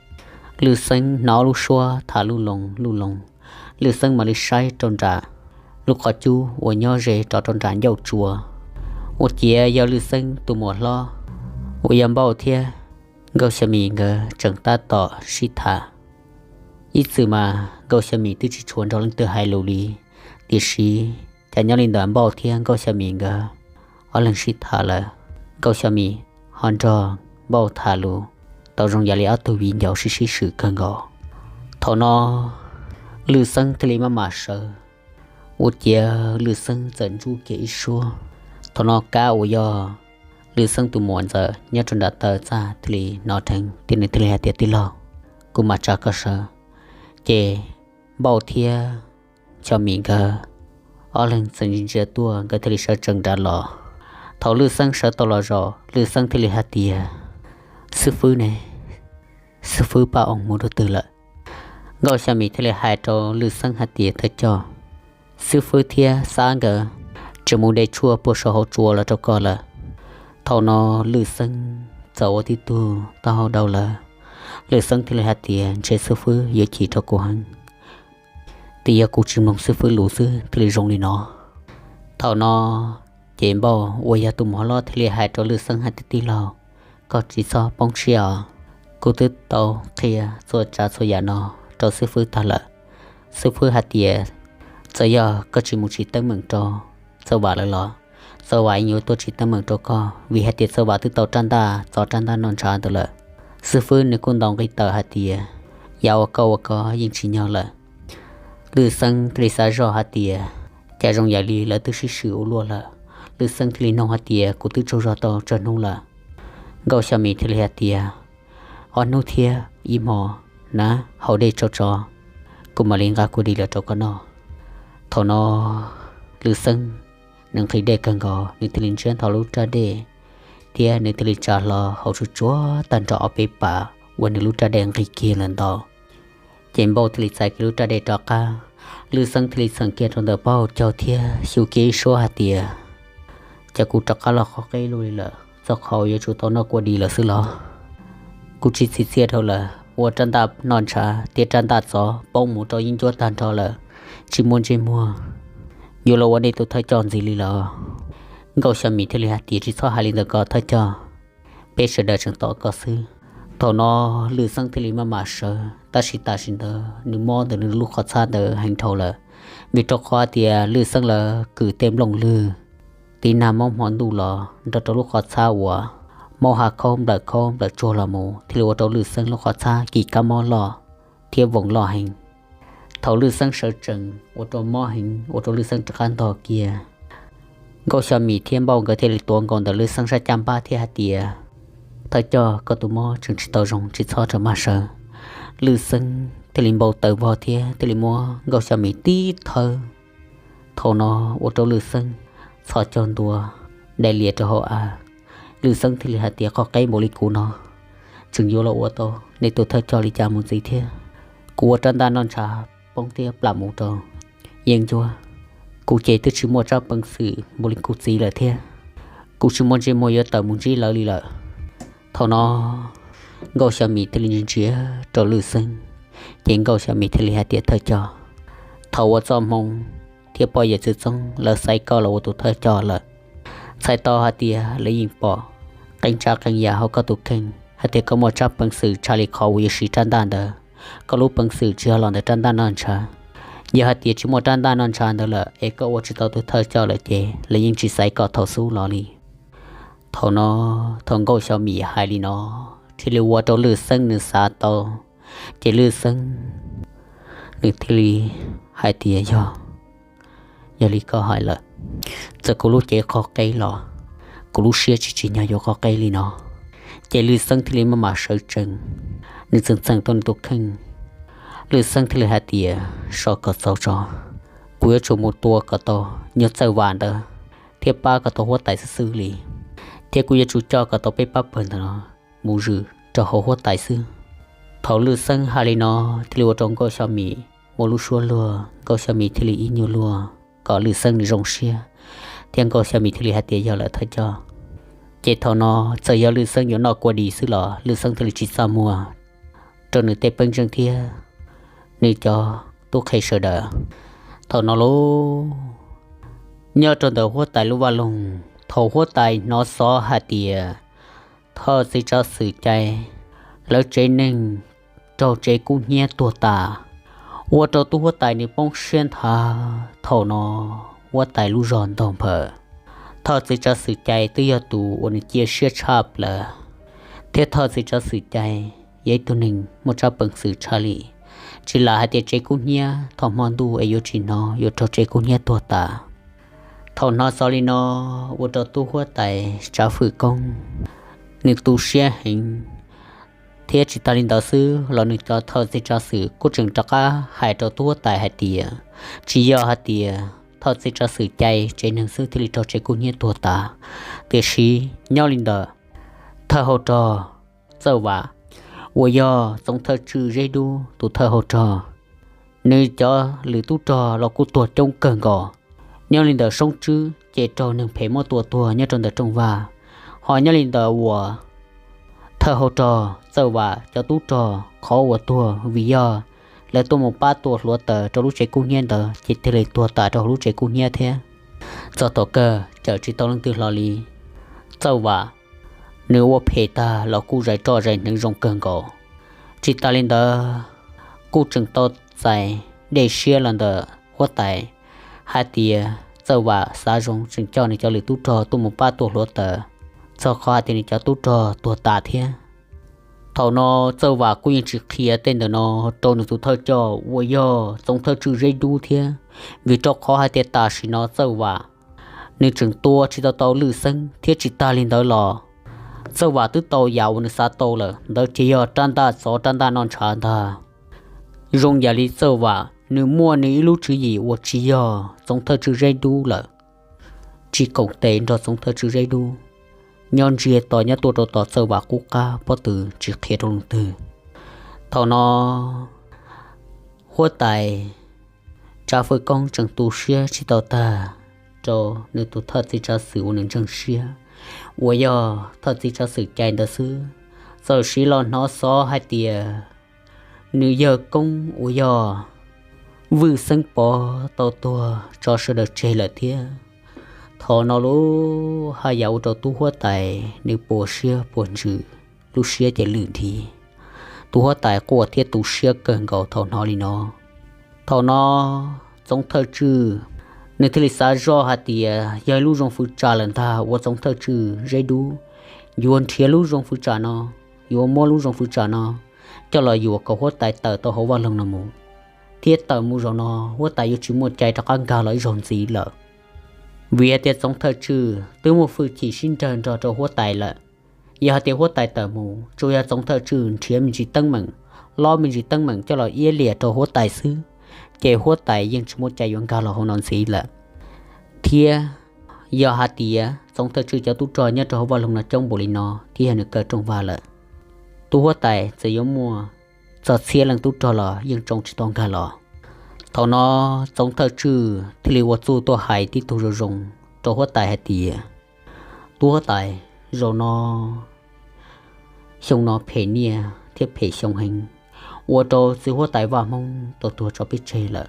Lwj Xeeb hnov lub suab tham lub loo lub loo. Lwj Xeeb mam li saib rau nram lub qhov cub uas nyob ze rov rau nram ncauj tsua, ua ciav yog Lwj Xeeb tus muam hlob uas yog Npauj thiab Nkauj Xya Mim nkawd tseem tab tom sib tham. Ib txwm mas Nkauj Xya Mim twb tsis tshua nrog leej twg hais lus li, tiam sis cas nyob li ntawm Npauj thiab Nkauj Xya Mim nkawd ob leeg sib tham lawm, Nkauj Xya Mis ho nrog Npauj tham lus tau zoo yam li ob tug viv ncaus sib sib swm kawg nkaus. Thaum no Lwj Xeeb thiaj li maj mam sawv, ua ciav Lwj Xeeb txawm ntsuj kiag ib suab. Thaum no Kab uas yog Lwj Xeeb tus muam ntxawm nyob rau nram taw txaj thiaj li hnov dheev thiab nws thiaj li hais tias, Tij laug, kuv mam tsa koj sawv. Ces Npauj thiab Xya Mis nkawd ob leeg txawm ntsia ntsia tuaj, nkawd thiaj li sawv tsees nram los. Thaum Lwj Xeeb sawv tau los zos, Lwj Xeeb thiaj li hais tias, Xib fwb ne? Xib fwb pab oo mus rau twg lawm? Nkauj Xya Mis thiaj li hais rau Lwj Xeeb hais tias, Thawj coj, xib fwb thiab Xab nkawd tseem mus de tshuaj puag saum hauv tsua los rau koj lawm. Thaum no Lwj Xeeb txawm ua tib tug taub hau daus lawm, Lwj Xeeb thiaj li hais tias, Ntshe xib fwb yuav chim rau kuv heev, twb yog kuv tsis mloog xib fwb lus xwb thiaj li zoo li no. Thaum no ces Npauj uas yog tus muam hlob thiaj li hais rau Lwj Xeeb hais tias, Tij laug, koj tsis txhob poob siab os, kuv twb tau qhia txhua tsav txhua yam no rau xib fwb tag lawm. Xib fwb hais tias txawm yog koj tsis mus tsim teeb meem rau Txawj Vam lawv los, Txawj Vam yeej yuav tuaj tsim teeb meem rau koj, vim hais tias Txawj Vam twb tau rab ntaj txov rab ntaj noj ntshav ntawd lawm. Xib fwb nws kuj ntaus nqi tawm hais tias, Yam uas koj ua ko yeej tsis nyog lawm. Lwj Xeeb thiaj li xav zoj hais tias, Cas zoo yam li lawv twb sib swm ua luaj lawm. Lwj Xeeb thiaj li nug hais tias, Kuv twb tsaug zog tau tsawg hnub lawm? Nkauj Xya Mis thiaj li hais tias, Ob hnub thiab ib hmo na, haus dej tsau tso, kuv mam li nqa kua dis los rau koj noj. Thaum no Lwj Xeeb nws nqhis dej kawg nkaus, nws thiaj li ntsiab nthos lub raj dej thiab nws thiaj li tsa hlo haus tsuag tsuag tag nrho ob peb pas uas nws lub raj dej nqhis kiag lawm ntau. Ces Npauj thiaj li txais kiag lub raj dej rov qab, Lwj Xeeb thiaj li txheem kiag rau ntawm pob hauv caug thiab xyu kiag ib suab hais tias, Cas kuv rov qab los qhov qeb luaj li lawm, txog qhov yuav tsum tau noj kua dis lawm xwb los? Kuv tsis txi txiaj dhau lawm, ua rab ntaj noj ntshav thiab rab ntaj txov poob mus rau yeeb ncuab tag nrho lawm, tsis muaj ntsej muag yuav los ua nej tus thawj coj ntxiv li lawm. Nkauj Xya Mis thiaj li hais tias, Tsis txhob hais li ntawd ko thawj coj, peb sawv daws tseem tos koj xwb. Thaum no Lwj Xeeb thiaj li maj mam sawv, tab sis tam sim ntawd nws mob ntawm nws lub qhov txhab ntawd heev dhau lawm, vim rau qhov tias Lwj Xeeb lawv kwm tej nplooj lwg tiv nag mob hmo ntuj los nrog rau lub qhov txhab uas mob hav khaub nplawm khaub nplawm tsuag los mus thiaj li ua rau Lwj Xeeb lub qhov txhab kis kab mob loj thiab voos loj heev. Thaum Lwj Xeeb sawv tsees ua rau mob heev ua rau Lwj Xeeb rov qab ntog kiag. Nkauj Xya Mis thiab Npauj nkawd thiaj li tuav nkaus ntawm Lwj Xeeb sab caj npab thiab hais tias, Thawj coj, koj tus mob tseem tsis tau zoo, tsis txhob rau maj sawv. Lwj Xeeb thiaj li npau taws vog thiab thiaj li muab Nkauj Xya Mis tib thawb. Thaum no ua rau Lwj Xeeb txhos caug ntua, dai lias rau hauv av. Lwj Xeeb thiaj li hais tias, Qhov qeb npaum li kuv no tseem yuav los ua tau nej tus thawj coj li cas mus ntxiv thiab? Kuv ua rab ntaj noj ntshav poob thiab plam mus rau yeeb ncuab, kuv ces twb tsis muaj tsab peev xwm npaum li kuv txiv lawm thiab. Kuv tsis muaj ntsej muag yuav tawm mus ntsib lawv li lawm. Thaum no Nkauj Xya Mis thiaj li ntsia ntsia rau Lwj Xeeb, ces Nkauj Xya Mis thiaj li hais tias, Thawj coj, thaum ua txoj hmoo thiab poj yawm txwv txoob lawv xaiv koj los ua tus thawj coj lawm, txhais tau hais tias lawv yeej pom qee tsav qee yam hauv koj tus kheej hais tias koj muaj tsab peev xwm tshaj li qhov uas yuav siv rab ntaj ntawd. Koj lub peev xwm tsis yog los ntawm rab ntaj noj ntshav. Yog hais tias tsis muaj rab ntaj noj ntshav ntawd lawm es koj ua tsis tau tus thawj coj lawm ces lawv yeej tsis xaiv koj thaum xub los li. Thaum no, thaum Nkauj Xya Mis hais li no, thiaj li ua rau Lwj Xeeb nws xav tau. Ces Lwj Xeeb nws thiaj li hais tias, Yog, yog li koj hais lawm, txawm kuv lub cev qhov qeb los kuv lub siab tsis tsim nyog yuav qhov qeb li no. Ces Lwj Xeeb thiaj li maj mam sawv tsees, nws txeem txeem tau nws tus kheej. Lwj Xeeb thiaj li hais tias, So kom txaus tso, kuv yuav tsum mus tua kom tau nyuag Txawj Vam ntawd thiab pab kom tau huab tais xwb xwb li, thiab kuv yuav tsum coj kom tau peb pab pawg ntawd no mus zwm rau hauv huab tais xwb. Thaum Lwj Xeeb hais li no, thiaj li ua rau Nkauj Xya Mis muaj lub suab luag, Nkauj Xya Mis thiaj li ib nyuag luag kom Lwj Xeeb nws zoo siab, thiab Nkauj Xya Mis thiaj li hais tias, Yog lawm thawj coj. Ces thaum no, txawm yog Lwj Xeeb yuav noj kua dis xwb los Lwj Xeeb thiaj li tsis txaj muag rau nws tej peeb zeej thiab nws cov tub qhe sawv daws. Thaum no lauj, nyob rau ntawm huab tais lub vaj loog, thaum huab tais hnov xov hais tias Thoj txiv tsav xwm cai lawv tsev neeg raug tsev kub hnyiab tuag tas, ua rau tub huab tais nws poob siab nthav. Thaum no huab tais lub zog ntog nphawm. Thawj txiv tsav xwm Cai twb yog tus uas nws cia siab tshaj plaws, thiab thawj txiv tsav xwm Cai yog ib tug neeg muaj tsab peev xwm tshaj li, tsis lam hais tias tsev kub hnyiab thaum hmo ntuj es yuav tsis hnov yuav raug tsev kub hnyiab tuag tas. Thaum hnov xov li no, ua rau tub huab tais Tsav Fwm Koob nws tu siab heev, thiab tsis tas li ntawd xwb los nws cov thawj txiv tsav xwm kuj tseem rov qab hais rau tub huab tais hais tias tsis yog hais tias thawj txiv tsav xwm Cai tsev neeg xwb thiaj li raug tsev kub hnyiab tuag tas, tiam sis nyob li ntawd thawj hauv rog Txawj Vam uas yog tsoom thawj tswj Zeb Dub tus thawj hauv rog, nws cov lwm tub rog los kuj tuag coob kawg nkaus. Nyob li ntawm Soob Tswb ces raug neeg phem muab tua tuag nyob rau ntawm rooj vag, ho nyob li ntawm uas thawj hauv rog Txawj Vam cov tub rog qhov uas tuag vim yog lawv tuaj mus pab tua hluav taws rau lub tsev kub hnyiab ntawd ces thiaj li tuag tas rau hauv lub tsev kub hnyiab thiab. Txog thaum kawg cawm tsis tau leej twg hlo li. Txawj Vam nws ua phem tag los kuj zais roj zais hneev zoo kawg nkaus, tsis tas li ntawd kuj tseem tau txais dej siab los ntawm huab tais hais tias Txawj Vam xav zoo tseem coj nws cov lwm tub rog tuaj mus pab tua hluav taws, txog qhov hais tias nws cov tub rog tuag tas thiab. Thaum no Txawj Vam kuj yeej tsis qhia tej ntawm no rau nws tus thawj coj uas yog tsoom thawj tswj Zeb Dub thiab, vim rau qhov hais tias tam sim no Txawj Vam nws tseem tua tsis tau tau Lwj Xeeb thiab tsis tas li ntawd los Txawj Vam twb tau yam uas nws xav tau lawm, ntawd ces yog rab ntaj txov rab ntaj noj ntshav ntag. Zoo yam li Txawj Vam nws muaj nws ib lub tswv yim uas tsis yog tsoom thawj tswj Zeb Dub lawm, tsis koom tes nrog tsoom thawj tswj Zeb Dub, nyob ntsiag to nyob tuaj rau tom Txawj Vam qub qab pob tw tsis qhia rau leej twg. Thaum no huab tais Tsav Fwm Koob tseem tu siab tsis tau tag rau nws tus thawj txiv tsav xwm uas nws ntseeg siab uas yog thawj txiv tsav xwm Cai ntawd xwb, txawm siv los hnov xov hais tias nws yawg koob uas yog Vwj Xeeb Pov tau tuag tso sawv daws tseg lawm thiab. Thaum no lub haj yam ua rau tub huab tais nws puas siab puas ntsws, lub siab ces lwm nthi. Tub huab tais quaj thiab tu siab kawg nkaus thaum hnov li no. Thaum no tsoom thawj tswj nws thiaj li xav zoj hais tias yog ib lub zoo fwv tsam lawm ntag uas tsoom thawj tswj Zeb Dub yuav nrhiav lub zoo fwv tsam no, yuav muab lub zoo fwv tsam no coj los yuam kom huab tais tawm tau hauv vaj loog no mus, thiab tawm mus zaum no huab tais yuav tsis muaj cai rov qab nkag los ib zaug ntxiv lawm. Vim hais tias tsoom thawj tswj twb muaj hwj chim sib nrawg nrog rau huab tais lawm. Yog hais tias huab tais tawm mus, tsuas yog tsoom thawj tswj nrhiav me ntsis teeb meem, lob me ntsis teeb meem coj los iab liam rau huab tais xwb, ces huab tais yeej tsis muaj cai yuav nkag los hauv no ntxiv lawm. Thiab yog hais tias tsoom thawj tswj cov tub rog nyob rau hauv vaj loog no coob npaum li no thiab yog nws kaw rooj vag lawm, tub huab tais txawm yuav muaj txog txhiab leej tub rog los yeej tsoo tsis tau nkag los. Thaum no tsoom thawj tswj thiaj li ua txuj tuaj hais tib tug zoo zoo rau huab tais hais tias, tub huab tais, zaum no xyoo no phem niaj thiab phem xyoo heev, ua rau txiv huab tais Vaj Hmoob tau tuag tso peb tseg lawm.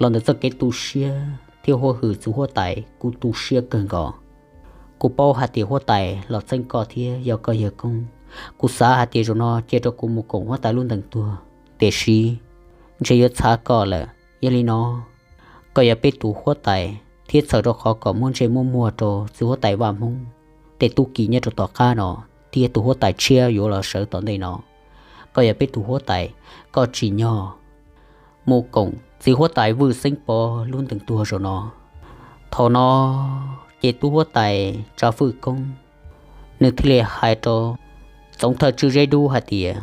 Los ntawm txoj kev tu siab thiab huab hwm txiv huab tais kuv tu siab kawg nkaus. Kuv paub hais tias huab tais los txeeb koj thiab yog koj yawg koob. Kuv xav hais tias zaum no cia rau kuv mus koom huab tais lub ntees tuag, tiam sis ntshe yuav txhav koj lawm. Yog li no koj yog peb tus huab tais thiab txhawm rau qhov kom muab ntsej muab muag rau txiv huab tais Vaj Hmoob tej tub ki nyob rau tom qab no, thiab tus huab tais tshiab yuav los sawv tom ntej no. Koj yog peb tus huab tais, koj tsim nyog mus koom txiv huab tais Vwj Xeeb Pov lub ntees tuag zaum no. Thaum no ces tub huab tais Tsav Fwj Koob nws thiaj li hais rau tsoom thawj tswj Zeb Dub hais tias,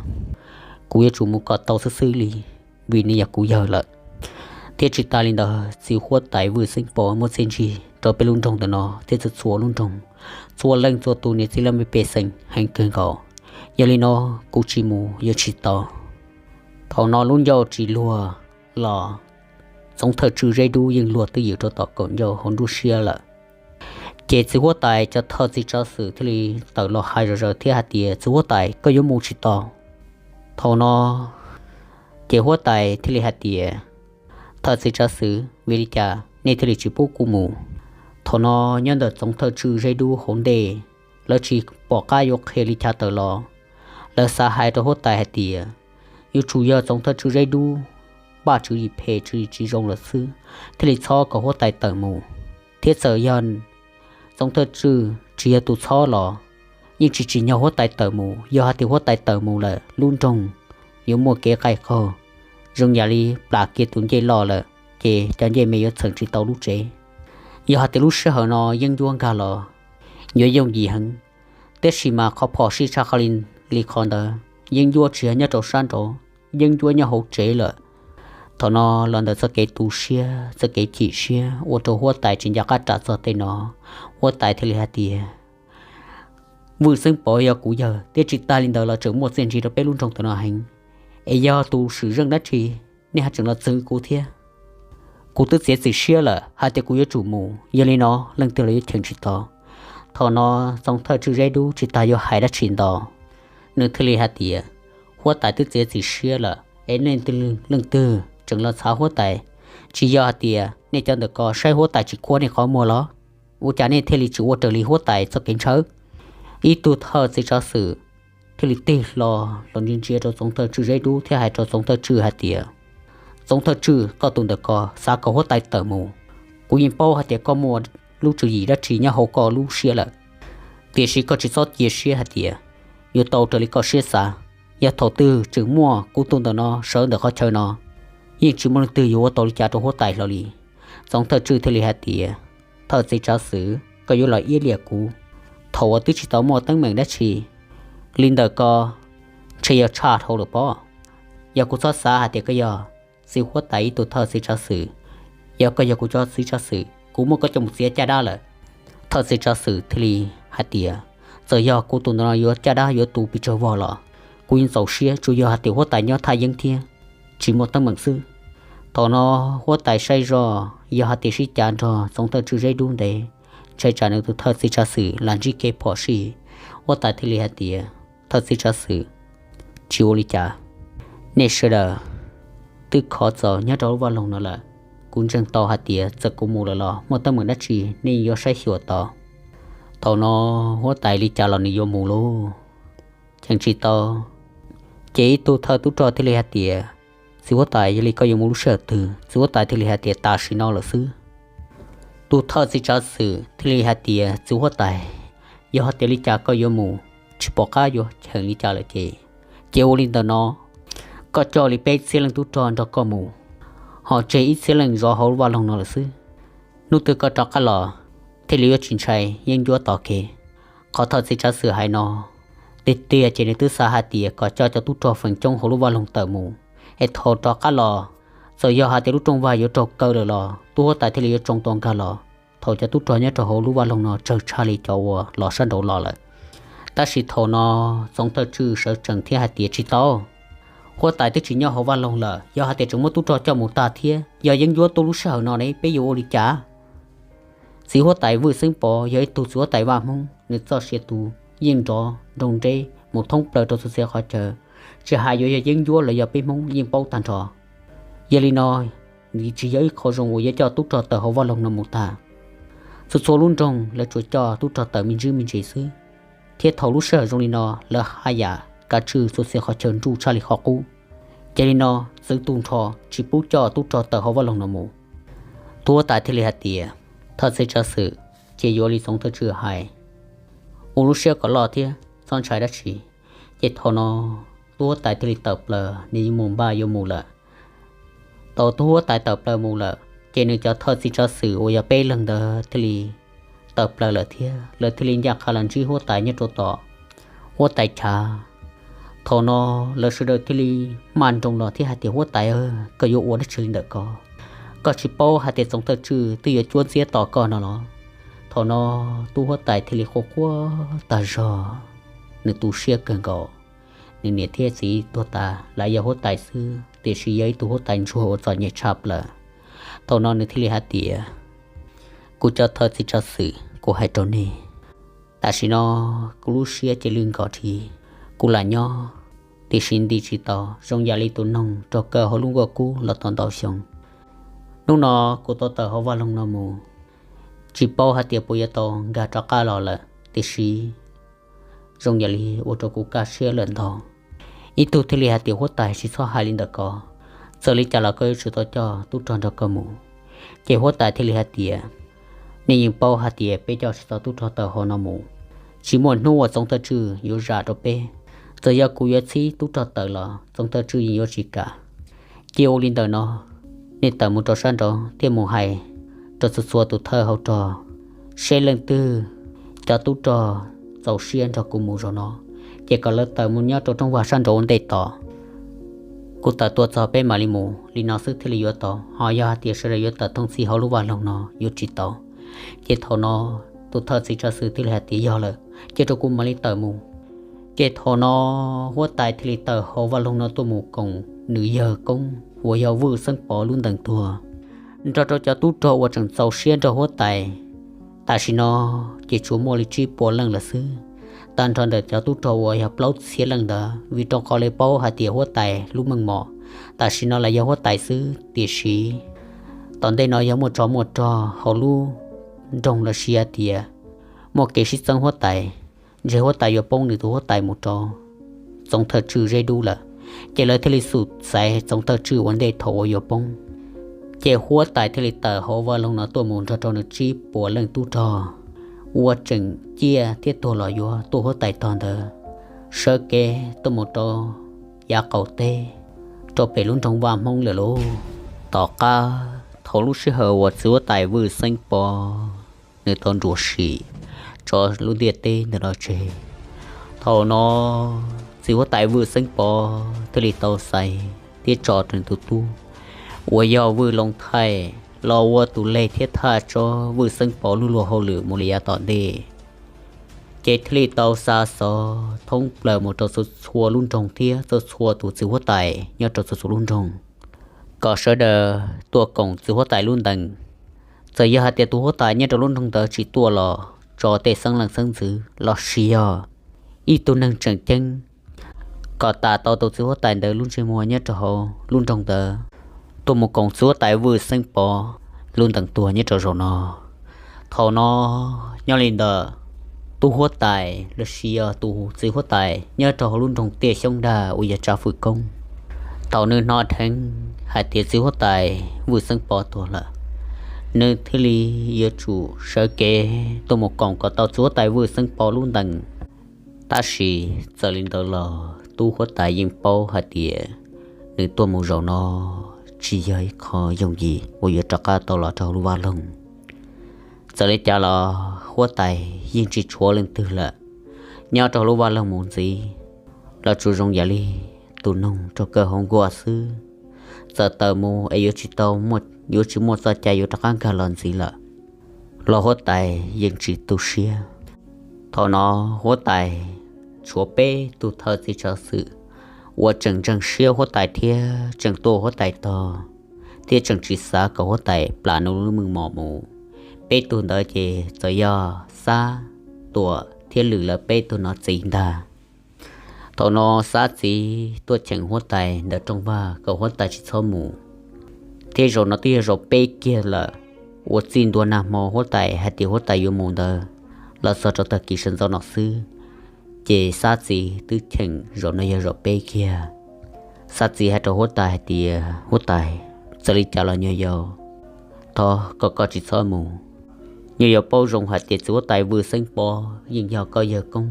kuv yuav tsum mus kom tau xwb xwb li, vim nws yog kuv yawg lawm. Thiab tsis tas li ntawd txiv huab tais Vwj Xeeb Pov muaj txiaj ntsig rau peb lub nroog ntawm no thiab txhua txhua lub nroog, txhua leej txhua tus niam txiv laj mej pej xeem heev kawg nkaus. Yog li no kuv tsis mus yuav tsis tau. Thaum no lub ncauj tsis luag los tsoom thawj tswj Zeb Dub yeej luag twj ywm rau tom kaum ncauj hauv nruab siab lawm. Ces txiv huab tais cov thawj txiv tsav xwm thiaj li tawm los hais zom zaws thiab hais tias, txiv huab tais, koj yuav mus tsis tau. Thaum no ces huab tais thiaj li hais tias, thawj txiv tsav xwm, vim li cas nej thiaj li tsis pub kuv mus? Thaum no nyob ntawm tsoom thawj tswj Zeb Dub hauv ntej, lawv tsis pom qab yuav qhia li cas tawm los, lawv xav hais rau huab tais hais tias, yuav tsum yog tsoom thawj tswj Zeb Dub npaj tswv yim phem tswv yim tsis zoo lawm xwb thiaj li txhob kom huab tais tawm mus. Thiab txawm yog, Txoov Thawj Tswj tsis yog tus txhob los yeej tsis tsim nyog huab tais tawm mus. Yog hais tias huab tais tawm mus lawm lub nroog yuav muaj kev qaij qaug, zoo yam li plam kiag tus ncej loj lawm ces cov ncej me yuav txheem tsis tau lub tsev. Yog hais tias lub sij hawm no yeeb ncuab nkag los yuav yooj yim heev, tiam sis mas qhov phom sij tshaj qhov li, li qhov ntawd yeeb ncuab tsis yog nyob rau sab nraud, yeeb ncuab nyob hauv tsev lawm. Thaum no los ntawm txoj kev tu siab, txoj kev chim siab ua rau huab tais tsis nco qab ras txog tej no. Huab tais thiaj li hais tias, Vwj Xeeb Pov yog kuv yawg thiab tsis tas li ntawd los tseem muaj txiaj ntsig rau peb lub nroog tam no heev, es yog tus swm zeej dab tsi nej ho tseem los txwv kuv thiab? Kuv twb txiav txim siab lawm hais tias kuv yuav tsum mus, yog li no leej twg los yuav cheem tsis tau. Thaum no Txoov Thawj Tswj Zeb Dub tsis tas yuav hais dab tsi ntau, nws thiaj li hais tias, Huab tais twb txiav txim siab lawm es nej leej twg tseem los txhav huab tais? Tsis yog hais tias nej cov ntawm ko saib huab tais tsis khuab nej qhov muag los? Ua cas nej thiaj li tsis ua raws li huab tais txoj kev ntshaw? Ib tug thawj txiv tsav xwm thiaj li tig hlo los ntsia ntsia rau Txoov Thawj Tswj Zeb Dub thiab hais rau Txoov Thawj Tswj hais tias, Txoov Thawj Tswj, koj tus ntawm ko xav kom huab tais tawm mus, kuv yeej paub hais tias koj muaj lub tswv yim dab tsi nyob hauv koj lub siab lawm, tiam sis koj tsis txhob cia siab hais tias yuav tau raws li koj siab xav. Yog thaum twg tseem muaj kuv tus ntawm no sawv ntawm qhov chaw no, yeej tsis muaj leej twg yuav ua tau li cas rau huab tais hlo li. Txoov Thawj Tswj thiaj li hais tias, Thawj txiv tsav xwm, koj yuav los iab liam kuv thaum uas twb tsis tau muaj teeb meem dab tsi li ntawm ko, ntshe yog tshaj dhau lawm pob. Yog kuv txhob xav hais tias koj yog txiv huab tais ib tug thawj txiv tsav xwm, yog koj yog kuv cov txiv tsav xwm, kuv muab koj coj mus txiav caj dab lawm. Thawj txiv tsav xwm thiaj li hais tias, Txawm yog kuv tus ntawm no yuav caj dab yuav tu pes tsawg vog los kuv yeej txaus siab, tsuas yog hais tias huab tais nyob thaj yeeb thiab tsis muaj teeb meem xwb. Thaum no huab tais saib zoj yog hais tias sib cav nrog Txoov Thawj Tswj Zeb Dub ntev, ntshai tsam nws tus thawj txiv tsav xwm lam ntsib kev phom sij. Huab tais thiaj li hais tias, Thawj txiv tsav xwm, tsis ua li cas, nej sawv daws twb khov txaus nyob rau lub vaj loog no lawm. Kuv ntseeg tau hais tias txawm kuv mus lawm los muaj teeb meem dab tsi nej yuav saib xyuas tau. Thaum no huab tais li cas los nws yuav mus lauj, cheem tsis tau. Ces ib tug thawj tub rog thiaj li hais tias, Txiv huab tais, yog li koj yuav mus lub sij hawm twg? Txiv huab tais thiaj li hais tias, Tam sim no lawm xwb. Tus thawj txiv tsav xwm thiaj li hais tias, Txiv huab tais, yog hais tias li cas koj yuav mus, tsis pom qab yuav cheem li cas lawm ces, ces ua li ntawm no, koj coj li peb txhiab leej tub rog nrog koj mus, ho tseg ib txhiab leej zov hauv lub vaj loog no lawm xwb. Hnub twg koj rov qab los, thiaj li yuav tsis ntshai yeeb ncuab tom kev. Qhov thawj txiv tsav xwm hais no, tiag tiag ces nws twb xav hais tias kom coj cov tub rog feem coob hauv lub vaj loog tawm mus, es thaum rov qab los, txawm yog hais tias lub rooj vag yuav raug kaw lawm los tub huab tais thiaj li yuav tsoo tua nkag los. Thaum cov tub rog nyob rau hauv lub vaj loog no tsawg tshaj li cov uas los sab nraud los lawm. Tab sis thaum no Txoov Thawj Tswj sawv tsees thiab hais tias, Tsis tau, huab tais twb tsis nyob hauv vaj loog lawm, yog hais tias tseem muab tub rog coj mus tag thiab yog yeeb ncuab tuaj lub sij hawm no ne, peb yuav ua li cas? Txiv huab tais Vwj Xeeb Pov yog ib tug txiv huab tais vaj Hmoob, nws txoj sia tus yeej nrov nroo nreb mus thoob plaws rau txhua txhia qhov chaw, tsis hais yuav yog yeeb ncuab los yog peb Hmoob yeej paub tag nrho. Yog li no, nws tsis yog ib qho zoo uas yuav coj tub rog tawm hauv vaj loog no mus tag. Txhua txhua lub nroog lawv tsuas coj tub rog tawm me ntsis me ntsis xwb, thiab thaum lub sij hawm zoo li no lawv haj yam kav tswj txhua txhia qhov chaw nruj tshaj li qhov qub. Ces li no, txwv tu nrho tsis pub coj tub rog tawm hauv vaj loog no mus. Tub huab tais thiaj li hais tias, Thawj txiv tsav xwm, ces yuav li Txoov Thawj Tswj hais, ua lub siab kom loj thiab txhob ntshai dab tsi. Ces thaum no tub huab tais thiaj li tawm plaws, nws yuav mus npaj yuav mus lawm. Thaum tub huab tais tawm plaws mus lawm ces nws cov thawj txiv tsav xwm uas yog peb leeg ntawd thiaj li tawm plaws lawm thiab lawv thiaj li ncaj qha los ntsib huab tais nyob rau tom huab tais chav. Thaum no lawv sawv daws thiaj li maj nroos los thiab hais tias, Huab tais, koj yuav ua dab tsi li ntawm ko? Koj tsis paub hais tias Txoov Thawj Tswj twb yuav cuab ntxiab tos koj no los? Thaum no tub huab tais thiaj li quaj quaj tag zog, nws tu siab kawg nkaus. Nws niam thiab txiv tuag tas lam yog huab tais xwb, tiam sis yog ib tug huab tais ntsuag uas txom nyem tshaj plaws. Thaum no nws thiaj li hais tias, Kuv cov thawj txiv tsav xwm, kuv hais rau nej, tam sim no kuv lub siab cia li nkos dhi, kuv lam nyob, tiam sis nti tsis tau, zoo yam li tus noog raug kaw hauv lub nkuaj kub los tau ntau xyoo. Hnub no kuv tau tawm hauv vaj loog no mus, tsis paub hais tias puas yuav tau nkag rov qab los lawm, tiam sis zoo yam li ua rau kuv kaj siab lawm ntau. Ib tug thiaj li hais tias, Huab tais, tsis txhob hais li ntawm ko, txawm li cas los koj yuav tsum tau coj tub rog nrog koj mus. Ces huab tais thiaj li hais tias, Nej yeej paub hais tias peb coj tsis tau tub rog tawm hauv no mus, tsis muaj hnub uas Txoov Thawj Tswj yuav zam rau peb. Txawm yog kuv yuav txhib tub rog tawm los Txoov Thawj Tswj yeej yuav tsis kam. Cia ua li ntawm no, nej tawm mus rau sab nraud thiab mus hais rau txhua txhua tus thawj hauv rog, seb leej twg cov tub rog txaus siab nrog kuv mus zaum no, ces kom lawv tawm mus nyob rau rooj vag sab nraud ua ntej tos. Kuv tawm tuaj txog peb mam li mus, li no xwb thiaj li yuav tau. Ho yog hais tias sawv daws yuav tawm thooj txhij hauv lub vaj loog no yuav tsis tau. Ces thaum no tus thawj txiv tsav xwm thiaj li hais tias yog lawm, cia rau kuv mam li tawm mus. Ces thaum no huab tais thiaj li tawm hauv vaj loog no tuaj mus koom nws yawg koob uas yog Vwj Xeeb Pov lub ntees tuag, nrog rau cov tub rog uas tseem txaus siab nrog huab tais. Tam sim no ces tsuas muaj li tsib puas leej lawm xwb. Tag nrho ntawm cov tub rog uas yog plaub txhiab leej ntawd, vim rau qhov lawv paub hais tias huab tais lub meej mom tam sim no los yog huab tais xwb, tiam sis tom ntej no yog muaj tsov muaj rog hauv lub nroog los sis hais tias muaj kev sib txeeb huab tais, ntshe huab tais yuav poob nws tus huab tais mus rau Txoov Thawj Tswj zeb dub lawm. Ces lawv thiaj li xub xaiv Txoov Thawj Tswj ua ntej thaum uas yuav poob. Ces huab tais thiaj li tawm hauv vaj loog no tuaj mus nrog rau nws tsib puas leej tub rog uas tseem ciaj thiab tuag los yuav tuaj huab tais tog ntawd, sawv kev tuaj mus rau yav qaum teb, rau pem lub nroog Vaj Hmoob lawm lauj. Tom qab thaum lub sij hawm uas txiv huab tais Vwj Xeeb Pov nws tau nruam sim tso lub ntiaj teb ntawm no tseg, thaum no txiv huab tais Vwj Xeeb Pov thiaj li tau xaiv thiab tso rau nws tus tub uas yog Vwj Looj Thaij los ua tus leg thiab thaj tso Vwj Xeeb Pov lub luag hauj lwm mus li yav tom ntej. Ces thiaj li tau xa xov thoob plaws mus rau txhua txhua lub nroog thiab txhua txhua tus txiv huab tais nyob rau txhua txhua lub nroog, kom sawv daws tuaj koom txiv huab tais lub ntees. Txawm yog hais tias tus huab tais nyob rau lub nroog ntawd tsis tuaj los tso tej xeeb leej xeeb ntxwv los sis yog ib tug neeg tseem ceeb kom tas tau tus txiv huab tais ntawd lub ntsej muag nyob rau hauv lub nroog ntawd tuaj mus koom txiv huab tais Vwj Xeeb Pov lub ntees tuag nyob rau zaum no. Thaum no nyob li ntawm tus huab tais los sis yog tus txiv huab tais nyob rau hauv lub nroog Tiaj Xyoob Dag uas yog Tsav Fwm Koob, thaum nws hnov dheev hais tias txiv huab tais Vwj Xeeb Pov tuag lawm, nws thiaj li yuav tsum sawv kev tuaj mus koom kom tau txiv huab tais Vwj Xeeb Pov lub ntees. Tab sis txawm li ntawd los tub huab tais yeej paub hais tias nws tuaj mus zaum no tsis yog ib qho yooj yim uas yuav rov qab tau los rau hauv lub vaj loog. Txawm li cas los huab tais yeej tsis tshuav leej twg lawm nyob rau hauv lub vaj loog mus ntxiv, los tsuas zoo yam li tus noog raug kaw hauv nkuaj xwb. Txawm tawm mus es yuav tsis tau, yuav tsis muaj txoj cai yuav rov qab nkag los ntxiv lawm, los huab tais yeej tsis tu siab. Thaum no huab tais tshuav peb tug thawj txiv tsav xwm uas tseem ntseeg siab huab tais thiab tseem tuaj huab tais tog, thiab tseem tsis xav kom huab tais plam nws lub meej mom mus. Peb tug ntawd ces txawm yog Xab, Tuam thiab Lwm lawv peb tug no txiv ntag. Thaum no Xab txiv tuaj cheem huab tais ntawm rooj vag kom huab tais tsis txhob mus, thiab zaum no twb yog zaum peb kiag lawm uas txij ntua nag hmo huab tais hais tias huab tais yuav mus ntawd los txog rau tag kis sawv ntxov no xwb. Ces Xab txiv twb cheem zaum no yog zaum peb kiag. Xab txiv hais rau huab tais hais tias, huab tais, txawm li cas los nyuag yaus thov kom koj tsis txhob mus. Nyuag yaus paub zoo hais tias txiv huab tais Vwj Xeeb Pov yeej yog koj yawg koob,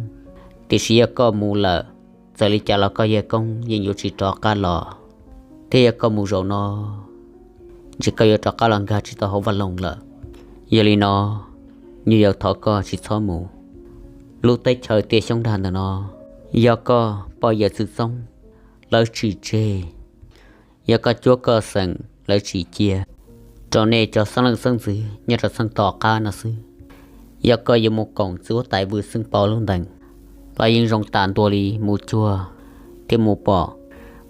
tiam sis yog koj mus lawm, txawm li cas los koj yawg koob yeej yuav tsis rov qab los, thiab yog koj mus zaum no ntshe koj yuav rov qab los nkag tsis tau hauv vaj loog lawm. Yog li no nyuag yaus thov koj tsis txhob mus. Lub teb chaws Tiaj Xyoob Dag ntawm no yog koj poj yawm txwv txoob lawv tsim tseg, yog koj cuab koj xeem lawv tsim cia rau nej cov xeeb leej xeeb ntxwv nyob rau txheej tom qab no xwb. Yog koj yuav mus koom txiv huab tais Vwj Xeeb Pov lub ntees los yeej zoo tas ntua li mus cuag thiab mus pom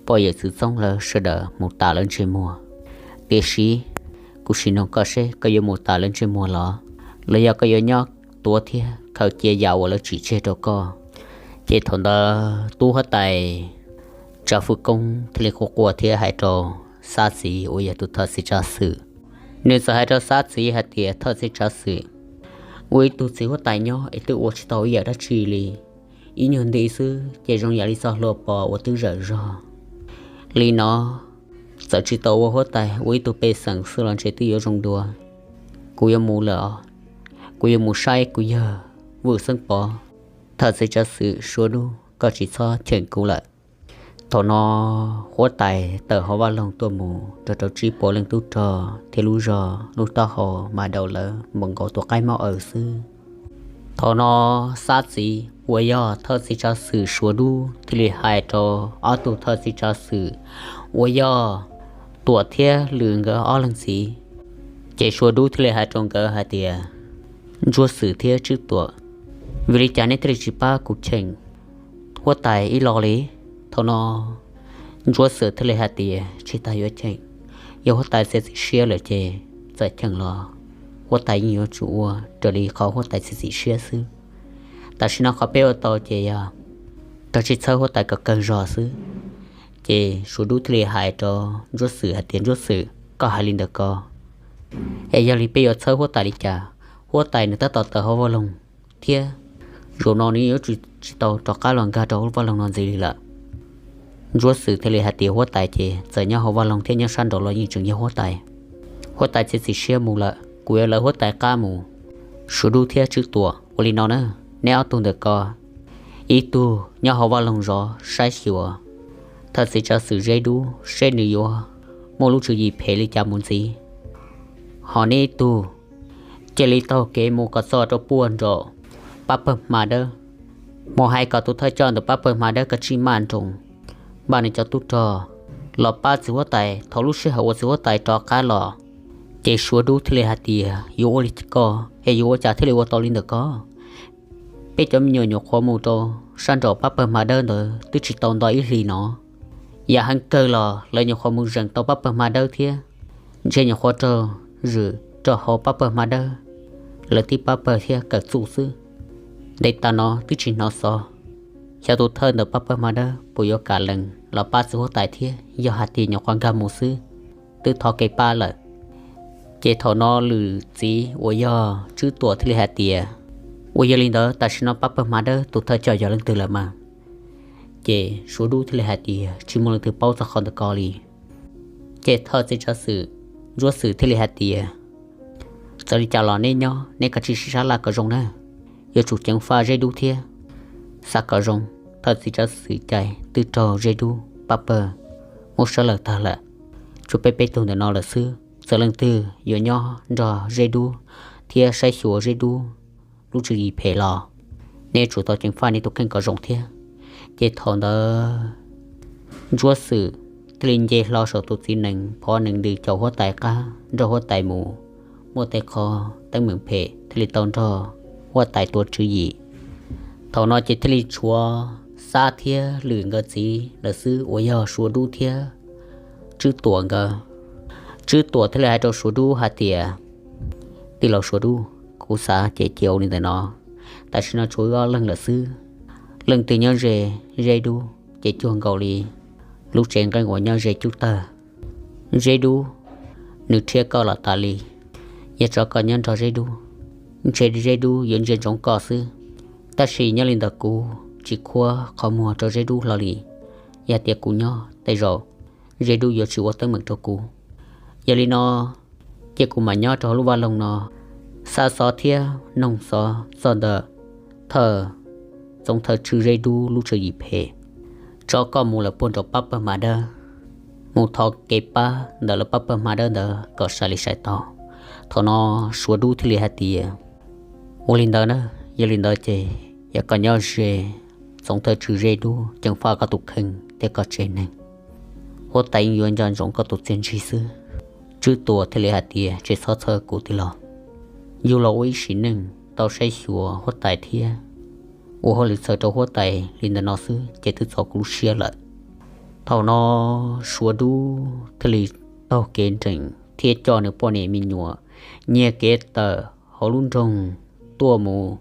poj yawm txwv txoob lawv sawv daws mus tas lawv ntsej muag. Tiam sis kuv sim nug koj seb koj yuav mus tas lawv ntsej muag los, los yog koj yuav nyob tuav thiab khaws cia yam uas lawv tsim tseg rau koj? Ces thaum ntawd tub huab tais Tsav Fwm Koob thiaj li quaj quaj thiab hais rau Xab txiv uas yog tus thawj txiv tsav xwm. Nws txawm hais rau Xab txiv hais tias, thawj txiv tsav xwm, ua ib tug txiv huab tais nyob es twb ua tsis tau ib yam dab tsi li. Ib nyuag nti xwb ces zoo yam li txoj hlua pos uas twb zawm zog li no. Txawm tsis tau ua huab tais, ua ib tug pej xeem xwb los ntshe twb yuav zoo dua. Kuv yuav mus lawm os. kuv yuav mus saib kuv yawg Vwm Xeeb Pov. Thawj txiv tsav xwm Suav Dub, koj tsis txhob cheem kuv lawm. Thaum no huab tais tawm hauv vaj loog tuaj mus rau rau tsib puas leej tub rog thiab lub zog lub taub hau mas daus lawm npaum nkaus tus qaib mob aws xwb. Thaum no Xab Txiv uas yog thawj txiv tsav xwm Suav Dub thiaj li hais rau ob tug thawj txiv tsav xwm uas yog Tuam thiab Lwm nkawd ob leeg txiv. Ces Suav Dub thiaj li hais rau nkawd hais tias, Ntsuab Xwm thiab Tswb Tuam, vim li cas neb thiaj li tsis pab kuv cheem huab tais ib los li? Thaum no Ntsuab Xwm thiaj li hais tias, Tsis tas yuav cheem, yog huab tais txiav txim siab lawm ces txawm cheem los huab tais yeej yuav tsum ua raws li qhov huab tais txiav txim siab xwb. Tam sim no qhov peb ua tau ces yog rov tsis txhawb huab tais kom kawg zog xwb. Ces Suav Dub thiaj li hais rau Ntsuab Xwm hais tias, Ntsuab Xwm, koj hais li ntawd ko, es yog li peb yuav txhawb huab tais li cas? Huab tais nws tab tom tawm hauv vaj loog thiab, zaum no nws yuav tsum tsis tau rov qab los nkag rau hauv vaj loog no ntxiv li lawm. Ntsuab Xwm thiaj li hais tias, Huab tais ces txawm nyob hauv vaj loog thiab nyob sab nraud los yeej tseem yog huab tais. Huab tais txiav txim siab mus lawm, kuv yuav lawv huab tais qab mus. Suav Dub thiab Tswb Tuam, ua li no na, neb ob tug ntawm ko, ib tug nyob hauv vaj loog zov saib xyuas thawj txiv tsav xwm Zeb Dub seb nws yuav muaj lub tswv yim phem li cas mus ntxiv, ho neb ib tug cia li taug kev mus kom txog rau puag nraum pab pawg hma dawb, mus hais kom tus thawj coj ntawm pab pawg hma dawb kav tsij maj nroos npaj nws cov tub rog los pab txiv huab tais thaum lub sij hawm uas txiv huab tais rov qab los. Ces Suav Dub thiaj li hais tias, Yuav ua li ko es yuav ua cas thiaj li ua tau li ntawm ko? Peb cov me nyuam nyuam qhuav mus rau sab nraum pab pawg hma dawb ntawd twb tsis tau nto ib hlis no, yam heev kawg los lawv nyuam qhuav mus zeem tau pab pawg hma dawb thiab, ntshe nyuam qhuav raug zwm rau hauv pab pawg hma dawb lawv tib pab pawg thiab kawm txuj xwb. Ntev tas no twb tsis hnov xov, xyov tus thawj ntawm pab pawg hma dawb puas yuav kam lees los pab txiv huab tais thiab, yog hais tias nyuam qhuav nkag mus xwb twb thov kev pab lawm. Ces thaum no Lwm txiv uas yog Tswb Tuam thiaj li hais tias, Ua yog li ntawd tam sim no pab pawg hma dawb tus thawj coj yog leej twg lawm mas? Ces Suav Dub thiaj li hais tias, Tsis muaj leej twg paub txog qhov ntawm ko li. Ces thawj txiv tsav xwm Ntsuab Xwm thiaj li hais tias, Txawm li cas los neb nyob neb kav tsij sib sab laj kom zoo na, yuav tsum ceev faj Zeb Dub thiab. Xav kom zoo, thawj txiv tsav xwm cai twb raug Zeb Dub pab pawg muab sab lawm tag lawm, tshuav peb peb tug ntawm no lawm xwb. Txawm leej twg yuav nyob nrog Zeb Dub thiab saib xyuas Zeb Dub lub tswv yim phem los, neb yuav tsum tau ceev faj neb tus kheej kom zoo thiab. Ces thaum ntawd Ntsuab Xwm thiaj li nce hlo saum tus txiv nees phov nees ntws caum huab tais qab nrog huab tais mus, muaj tej qho teeb meem phem thiaj li tau nrog huab tais tuav tswv yim. Thaum no ces thiaj li tshuav Xab thiab Lwm nkawd txiv lawm xwb uas yog Suav Dub thiab Tswb Tuam nkawd. Tswb Tuam thiaj li hais rau Suav Dub hais tias, Tij laug Suav Dub, kuv xav ces cia ua li ntawm no, tam sim no tshuav wb ob leeg lawm xwb. Leej twg nyob ze Zeb Dub ces cuag nkaus li lub tsev nqeeb uas nyob ze cub tawg. Zeb Dub nws rhiab koj los tas li, yog tso koj nyob nrog Zeb Dub, ntshe Zeb Dub yuav ntsia ntsoov koj xwb. Tab sis nyob li ntawm kuv tsis khuab qhov muag rau Zeb Dub hlo li. Yog tias kuv nyob tej zaum Zeb Dub yuav tsis ua teeb meem rau kuv. Yog li no cia kuv mam nyob rau hauv lub vaj loog no xa xov thiab noog xov txog ntawm thawj txoov thawj tswj Zeb Dub lub tswv yim phem, tso koj mus lawm puag nraum pab pawg hma dawb, mus thov kev pab ntawm lawv pab pawg hma dawb ntawd kom sai li sai tau. Thaum no Suav Dub thiaj li hais tias, Ua li ntawd na, yog li ntawd ces yog koj nyob ze txoov thawj tswj Zeb Dub ceev faj koj tus kheej thiab koj tsev neeg, huab tais yeej yuav nco ntsoov koj tus txiaj ntsig xwb. Tswb Tuam thiaj li hais tias, Tsis txhob txhawj kuv tij laug, yug los ua ib sim neej tau saib xyuas huab tais thiab ua hauj lwm txhawj rau huab tais li ntawm no xwb ces twb txaus kuv lub siab lawm. Thaum no Suav Dub thiaj li taug kev nrees thiab coj nws poj niam me nyuam nyiag kev tawm hauv lub nroog tuaj mus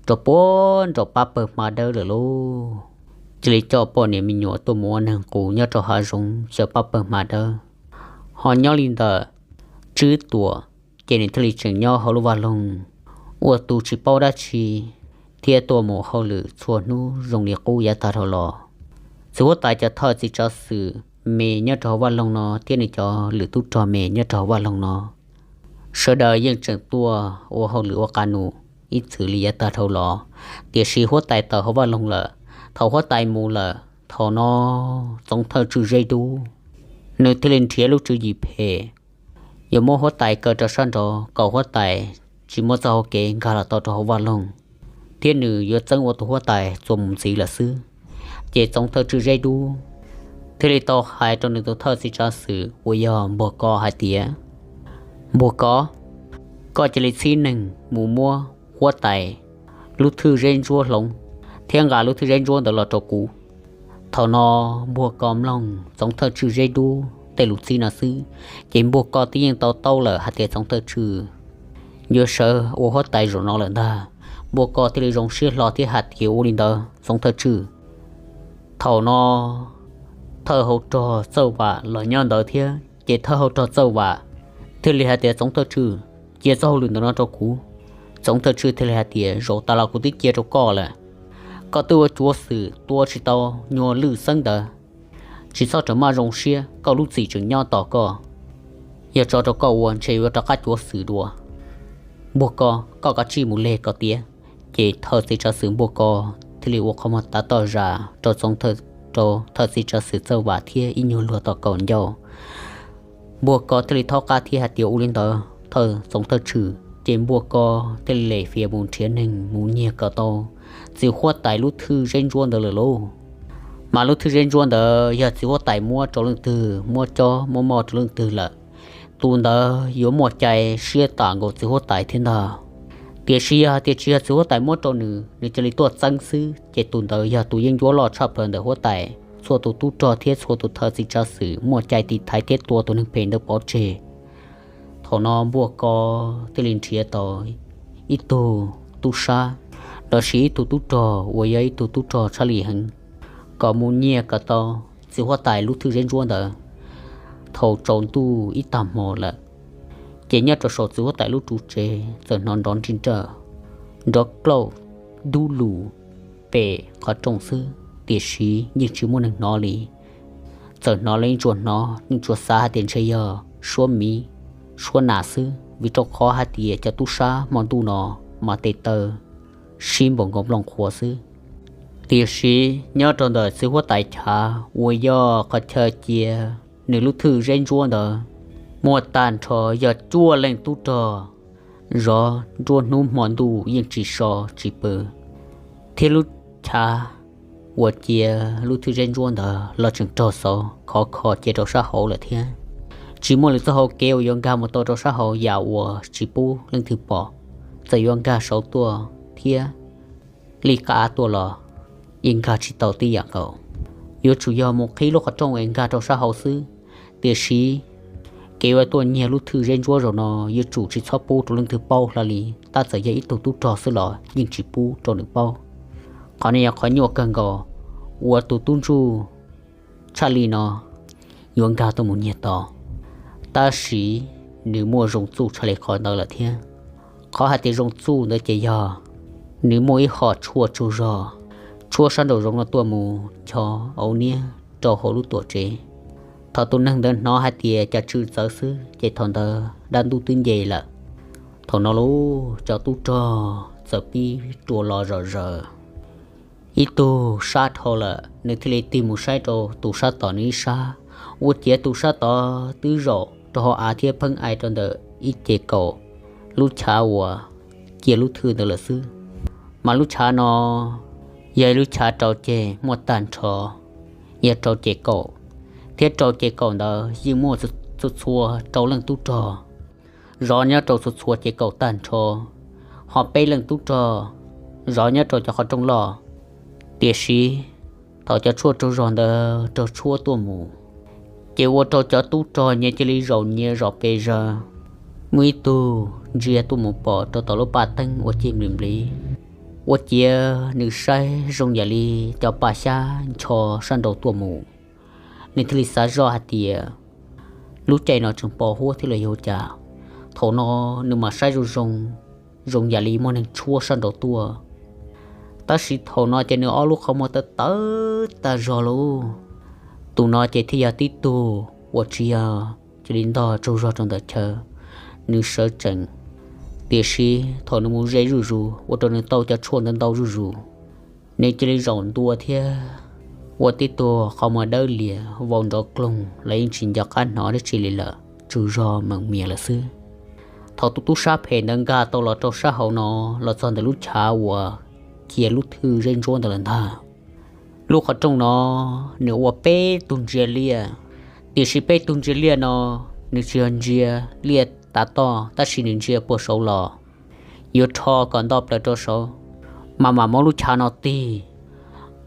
rau puag nraum pab pawg hma dawb lawm lauj. Cia li coj poj niam me nyuam tuaj mus ua neeg qus nyob rau hav zoov xyaw pab pawg hma dawb. Ho nyob li ntawm Tswb Tuam ces nws thiaj li tseem nyob hauv lub vaj loog ua tus tsis paub dab tsi thiab tuaj mus hauj lwm txhua hnub zoo li qub yav tag dhau los. Txiv huab tais cov thawj txiv tsav xwm me nyob rau hauv vaj loog no thiab nws cov lwm tub rog me nyob rau hauv vaj loog no, Sawv daws yeej tseem tuaj ua hauj lwm ua qab nus ib txwm li yav tag dhau los, tiam sis huab tais tawm hauv vaj loog lawm. Thaum huab tais mus lawm, thaum no Txoov Thawj Tswj Zeb Dub nws thiaj li nrhiav lub tswv yim phem yuav muab huab tais kaw rau sab nraud kom huab tais tsis muaj txoj hau kev nkag los tau rau hauv vaj loog, thiab nws yuav txeeb ua tus huab tais txuas mus ntxiv lawm xwb. Ces Txoov Thawj Tswj Zeb Dub thiaj li tau hais rau nws tus thawj txiv tsav xwm uas yog Npuag Ko hais tias, Npuag Ko, koj cia li txhib neeg mus muab huab tais lub thwj zeb ntsuab hloov thiab nqa lub thwj zeb ntsuab ntawd los rau kuv. Thaum no Npuag Ko mloog Txoov Thawj Tswj Zeb Dub tej lus txib no xwb, ces Npuag Ko twb yeej tau taub lawm hais tias Txoov Thawj Tswj yuav sawv ua huab tais zaum no lawm ntag. Npuag Ko thiaj li zoo siab hlo thiab hais tias, Ua li ntawd Txoov Thawj Tswj. Thaum no thawj hauv rog Txawj Vam los nyob ntawd thiab, ces thawj hauv rog Txawj Vam thiaj li hais tias, Txoov Thawj Tswj, cia txoj hauj lwm ntawm no rau kuv. Txoov Thawj Tswj thiaj li hais tias, Zaum tas los kuv twb cia rau koj lawm. Koj twb ua cuav xwm tua tsis tau nyuag lwj xeeb ntawd, tsis txhob rawm maj zoo siab, koj lub txim tseem nyob tos koj. Yog tso rau koj ua ntshe yuav rov qab cuav xwm dua. Npuag Ko, koj kav tsij mus leg kom tiav. Ces thawj txiv tsav xwm Npuag Ko thiaj li ua qhov muag tav toj zam rau thawj txiv tsav xwm Txawj Vam thiab ib nyuag luag tom kaum ncauj. Npuag Ko thiaj li thaub qab thiab hais tias, Ua li ntawd thawj Txoov Thawj Tswj. Ces Npuag Ko thiaj li lem fiav mus nrhiav neeg mus nyiag kom tau txiv huab tais lub thwj zeb ntsuab ntawd lawm lauj. Mas lub thwj zeb ntsuab ntawd yog txiv huab tais muab rau leej twg, muab cob muab moj rau leej twg lawm, tus ntawd yuav muaj cai siab tam nkaus txiv huab tais thiab ntag. Tiam sis yog hais tias tsis yog txiv huab tais muab rau nws, nws cia li tuaj txeeb xwb, ces tus ntawd yog tus yeeb ncuab loj tshaj plaws ntawm huab tais txhua tus tub rog thiab txhua tus thawj txiv tsav xwm muaj cai tiv thaiv thiab tua tus neeg phem ntawd pov tseg. Thaum no Npuag Ko thiaj li nrhiav tau ib tug tub sab lossis ib tug tub rog uas yog ib tug tub rog tshaj lij heev, kom mus nyiag kom tau txiv huab tais lub thwj zeb ntsuab ntawd. Thaum tsaus ntuj ib tag hmo lawm, ces nyob rau saum txiv huab tais lub tsev txawm hnov nrov nrij nrawj, nrov klauj dub lug pem qhov rooj xwb, tiam sis yeej tsis muaj neeg hnov li. Txawm hnov los yeej tsuas hnov, yeej tsuas xav hais tias ntshe yog suab miv, suab nas xwb, vim rau qhov hais tias cov tub sab hmo ntuj no mas tes taw sib npaum nkaus nplooj qhuav xwb. Tiam sis nyob rau ntawm txiv huab tais chav uas yog qhov chaw cia nws lub thwj zeb ntsuab ntawd, muaj tag nrho yog cuaj leej tub rog zov nruab hnub hmo ntuj yeej tsis so tsis pw, thiab lub chav uas cia lub thwj zeb ntsuab ntawd los tseem raug xov khov kho cia rau sab hauv lawm thiab. Tsis muaj lwm txoj hau kev uas yuav nkag mus tau rau sab hauv yam uas tsis pub leej twg pom. Txawm yuav nkag saud tuaj thiab li qab tuaj los yeej nkag tsis tau tib yam nkaus. Yuav tsum yog mus qhib lub qhov rooj es nkag rau sab hauv xwb. Tiam sis kev uas tuaj nyiag lub thwj zeb ntsuab zaum no yuav tsum tsis txhob pub rau leej twg paub hlo li, tab txawm yog ib tug tub rog xwb los yeej tsis pub rau nws paub. Qhov no yog qhov nyuaj kawg nkaus uas tus tub ntsuj tshaj lij no yuav nkag tuaj mus nyiag tau. Tab sis nws muaj zoo txuj tshaj li qhov ntawd lawm thiab. Qhov hais tias zoo txuj ntawd ces yog nws muaj ib hom tshuaj tsaug zog tshuab sab nraum zoov no tuaj mus ncho au niab rau hauv lub tuam tsev. Thaum tus neeg ntawd hnov hais tias cas tsw txawv xwb ces thaum ntawd dab ntub twb nce lawm. Thaum no lauj, cov tub rog txawm pib rua los zom zaws. Ib tug sab dhau lawm, nws thiaj li tig mus saib rau tus sab tom nws ib sab, ua ciav tus sab tod twb zaum rau hauv av thiab pheej ai rau ntawm ib ce kaum lub chav uas cia lub thwj ntawd lawm xwb. Mas lub chav no yog ib lub chav rau ceg muaj tag nrho yog rau ce kaum, thiab rau ce kaum ntawd yeej muaj txhua txhua rau leej tub rog zov nyob rau txhua txhua ce kaum tag nrho, ho peb leej tub rog zov nyob rau cov qhov rooj loj. Tiam sis thaum cov tshuaj tsaug zog ntawd raug tshuab tuaj mus, ces ua rau cov tub rog nyias cia li zaum nyias zom pes zaws. Muaj ib tug ntsia tuaj mus pom rau tom lub paj teeb ua ceg nplis nplis, ua ciav nws saib zoo yam li cov paj xyab ncho sab nraud tuaj mus. Nws thiaj li xav zoj hais tias lub caij no tseem pos huab thiab los yog cas. Thaum no nws mam saib zoo zoo, zoo yam li muaj neeg tshuab sab nraud tuaj. Tab sis thaum no ces nws ob lub qhov muag tawv tawv tag zog lauj. Tus no ces thiaj yog tib tug uas tsis yog cia li ntog tsaug zog rau ntawm chaw. nws sawv tsees. Tiam sis thaum nws mus ze zuj zus ua rau nws tau cov tshuaj ntau ntau zuj zus, nws cia li zaum ntua thiab ua tib tug qhov muag dawb lias vau nrov kloog los yeej tsis nco qab hnov dab tsi li lawm, tsuas zog meem mias lawm xwb. Thaum tus tub sab phem ntawd nkag tau los rau sab hauv no, los txog ntawm lub chav uas cia lub thwj zeb ntsuab ntawd lawm ntag, lub qhov rooj no nws ua peb tug ntsia liaj. Tiam sis peb tug ntsia liaj no, nws tsis yog ntsia liaj tav toj, tab sis nws ntsia puag saud los, yuav rho kom nto plaws rau saud, mas mam muab lub chav no tig.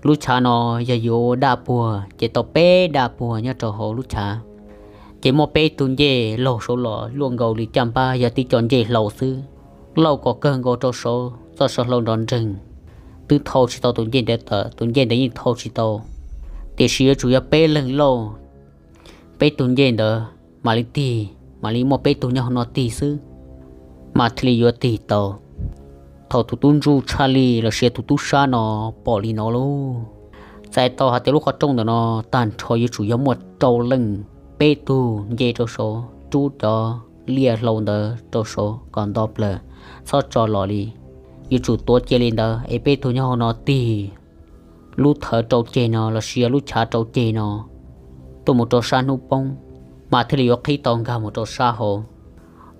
Lub chav no yog yuav ua daj puag, ces tau peb daj puag nyob rau hauv lub chav. Ces muaj peb tug ncej laug saud los luaj nkaus li caj npab yog tib co ncej hlau xwb, lauj kom kawg nkaus rau saud, txoj saw hlau nrov nreeg. Twb thau tsis tau tus ncej ntawd tawm, tus ncej ntawd yeej thau tsis tau. Tiam sis yuav tsum yog peb leeg lauj, peb tug ncej ntawd mam li tig, mam li muaj peb tug nyob hauv no tig xwb, mas thiaj li yuav tig tau. Thaum tus tub ntsuj tshaj lij los sis tus tub sab no pom li no lauj, txais tau hais tias lub qhov rooj ntawm no tag nrho yuav tsum yog muaj rau leej, peb tug nce rau saud rub cov liaj hlau ntawd rau saud kom nto plaws, txhob tso los li. Yuav tsum tuav cia li ntawd es peb tug nyob hauv no tig lub thawv rau ceg no los sis yog lub chav rau ceg no tuaj mus rau sab hnub poob, mas thiaj li yuav qhib tau nkag mus rau sab hauv.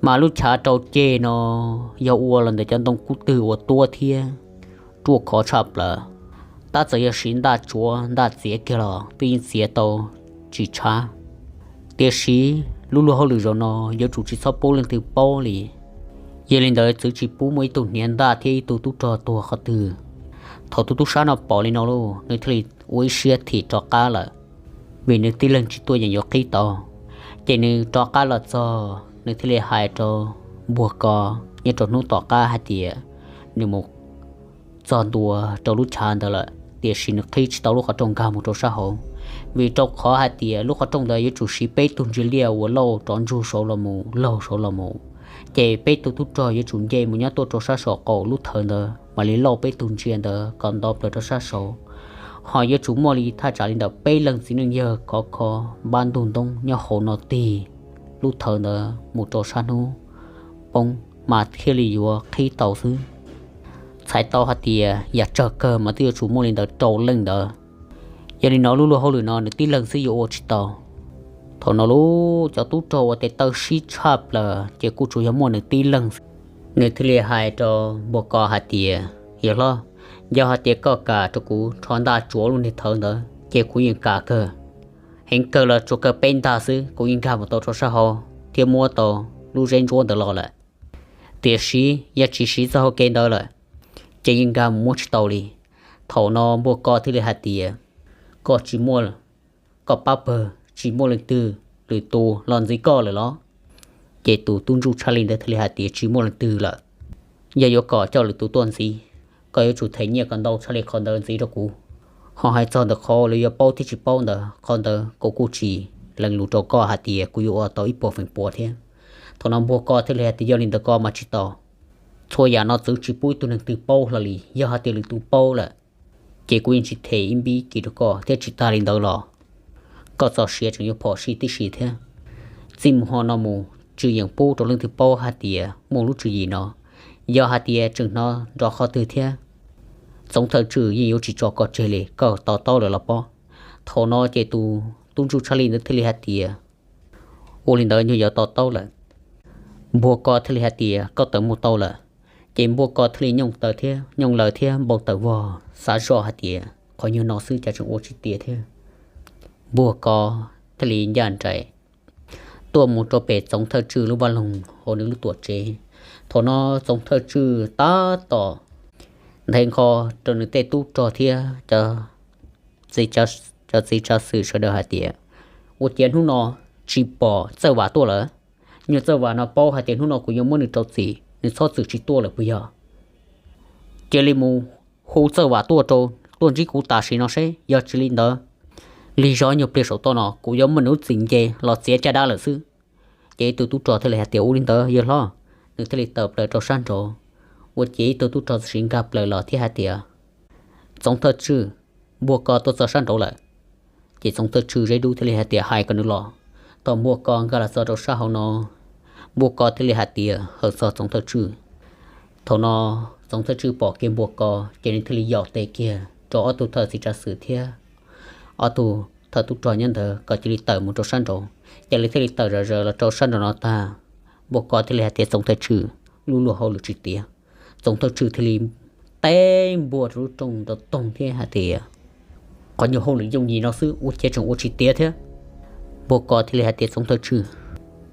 Mas lub chav rau ceg no yog ua los ntawm cov ntoo kub twg uas tuab thiab ruaj khov tshaj plaws. Tab txawm yog siv ntaj tsuav ntaj txiav kiag los twb yeej txiav tau tsis tshab. Tiam sis lub luag hauj lwm zaum no yuav tsum tsis txhob pub leej twg paub li. Yog li ntawd txwv tsis pub muaj ib tug hniav ntaj thiab ib tug tub rog tuag qhov twg. Thaum tus tub sab no pom li no lauj, nws thiaj li ua ib siab thim rov qab lawm, vim nws tib leeg tsis tuaj yeem yuav qhib tau. Ces nws rov qab los txog, nws thiaj li hais rau npuag ko nyob rau hnub tom qab hais tias nws mus txog ntua rau lub chav ntawd lawm, tiam sis nws qhib tsis tau lub qhov rooj nkag mus rau sab hauv, vim rau qhov hais tias lub qhov rooj ntawd yuav tsum siv peb tug ntsia liaj uas lauj rov ntsug saud los mus, laug saud los mus. Ces peb tug tub rog yuav tsum nce mus nyob tuaj rau sab saum qaum lub thawv ntawd mam li lauj peb tug ntsia ntawd kom nto plaws rau sab saud. Ho yuav tsum muaj li thaj tsam li ntawm peb leeg txiv neej yawg khov kho npab ntug ntoob nyob hauv no tig lub thawv ntawd mus rau sab hnub poob, mas thiaj li yuav qhib tau xwb. Txhais tau hais tias yam tsawg kawg mas twb yuav tsum muaj li ntawd rau leej ntawd. Yog li no lub luag hauj lwm no nws tib leeg xwb yuav ua tsis tau. Thaum no lub cov tub rog ua tes taw sib tshaj plaws ces kuj tsuas yog muaj nws tib leeg xwb. Nws thiaj li hais rau npuag ko hais tias, Yawg hlob, yog hais tias koj kam rau kuv rho ntaj tsuav lub niag thawv ntawd ces kuv yeej kam kawg. Heev kawg los tsuas kawg peb ntag xwb kuv yeej nkag mus tau rau sab hauv thiab muab tau lub zeb ntsuab ntawd los lawm. Tiam sis yog tsis siv txoj hau kev ntawd lawm, ces yeej nkag mus muab tsis tau li. Thaum no npuag ko thiaj li hais tias, Koj tsis muaj, koj pab pawg tsis muaj leej twg lwm tus los ntxiv koj lawm los? Ces tus tub ntsuj tshaj li ntawd thiaj li hais tias, Tsis muaj leej twg lawm. Yog yuav kom coj lwm tus tuaj ntxiv, koj yuav tsum them nyiaj kom ntau tshaj li qhov ntawd ntxiv rau kuv. Ho hais txog ntawm qhov lawv yuav paub thiab tsis paub ntawd, qhov ntawd kuv kuj tsis lees lus rau koj hais tias kuv yuav ua tau ib puas feem pua thiab. Thaum no npuag ko thiaj li hais tias, Yog li ntawd ko mas tsis tau. Txhua yam no txwv tsis pub ib tug neeg twg paub hlo li. Yog hais tias lwm tus paub lawm, ces kuv yeej tsis them ib npib kis rau koj thiab. Tsis tas li ntawd los koj txoj sia tseem yuav phom sij tib si thiab. Txij mus hmo no mus tsis yeem pub rau leej twg paub hais tias muaj lub tswv yim no. Yog hais tias tseem hnov nrov qhov twg thiab, Txoov Thawj Tswj yeej yuav tsis tso koj tseg li, koj to taub lawm los pob. Thaum no ces tus tub ntsuj tshaj li ntawd thiaj li hais tias, Ua li ntawd nyuag yog to taub lawm. Npuag ko thiaj li hais tias, Koj tawm mus tau lawm. Ces npuag ko thiaj li nyooj taws thiab nyooj laws thiab npau taws vog xav zoj hais tias, Qhov nyuag no xwb cas tseem ua tsis tiav thiab. Npuag ko thiaj li ncaj nraim tuaj mus rau pem Txoov Thawj Tswj lub vaj loog hauv nws lub tuam tsev. Thaum no Txoov Thawj Tswj tab tom nthe nqho rau nws tej tub rog thiab cov txiv tsav xwm sawv daws hais tias, Ua cas hnub no tsis pom Txawj Vam tuaj lawm? Nyuag Txawj Vam no paub hais tias hnub no kuv yuav muab nws rau txim, nws txhob txwm tsis tuaj lawm puas yog? Cia li mus hu Txawj Vam tuaj rau, tuaj ntsib kuv tam sim no seb, yog tsis li ntawd, lig zog nyuag pliag saum toj no kuv yuav muab nws lub txim nce los txiav caj dab lawm xwb. Ces ib tug tub rog thiaj li hais tias, Ua li ntawd yawg hlob. Nws thiaj li tawm plaws rau sab nraud. Ua ciav ib tug tub rog tsis nkag plaws los thiab hais tias, Txoov Thawj Tswj, npuag ko tuaj txog sab nraud lawm. Ces Txoov Thawj Tswj zeb dub thiaj li hais tias, Hais kom nws los. Thaum npuag ko nkag los txog rau sab hauv no, Npua Kos thiaj li hais tias, Hawm txog Txoov Thawj Tswj. Thaum no Txoov Thawj Tswj pom kiag Npua Kos ces nws thiaj li yaum tes kiag rau ob tug thawj txiv tsav xwm thiab ob tug thawj tub rog nyob ntawd kom cia li tawm mus rau sab nraud. Ces lawv thiaj li tawm zom zaws los rau sab nraum no tag, Npua Kos thiaj li hais tias, Txoov Thawj Tswj, lub luag hauj lwm tsis tiav. Txoov Thawj Tswj thiaj li teb npua rau lub rooj nrov toog thiab hais tias, Qhov nyuag hauj lwm yooj yim no xwb ua cas tseem ua tsis tiav thiab? Npua Kos thiaj li hais tias, Txoov Thawj Tswj,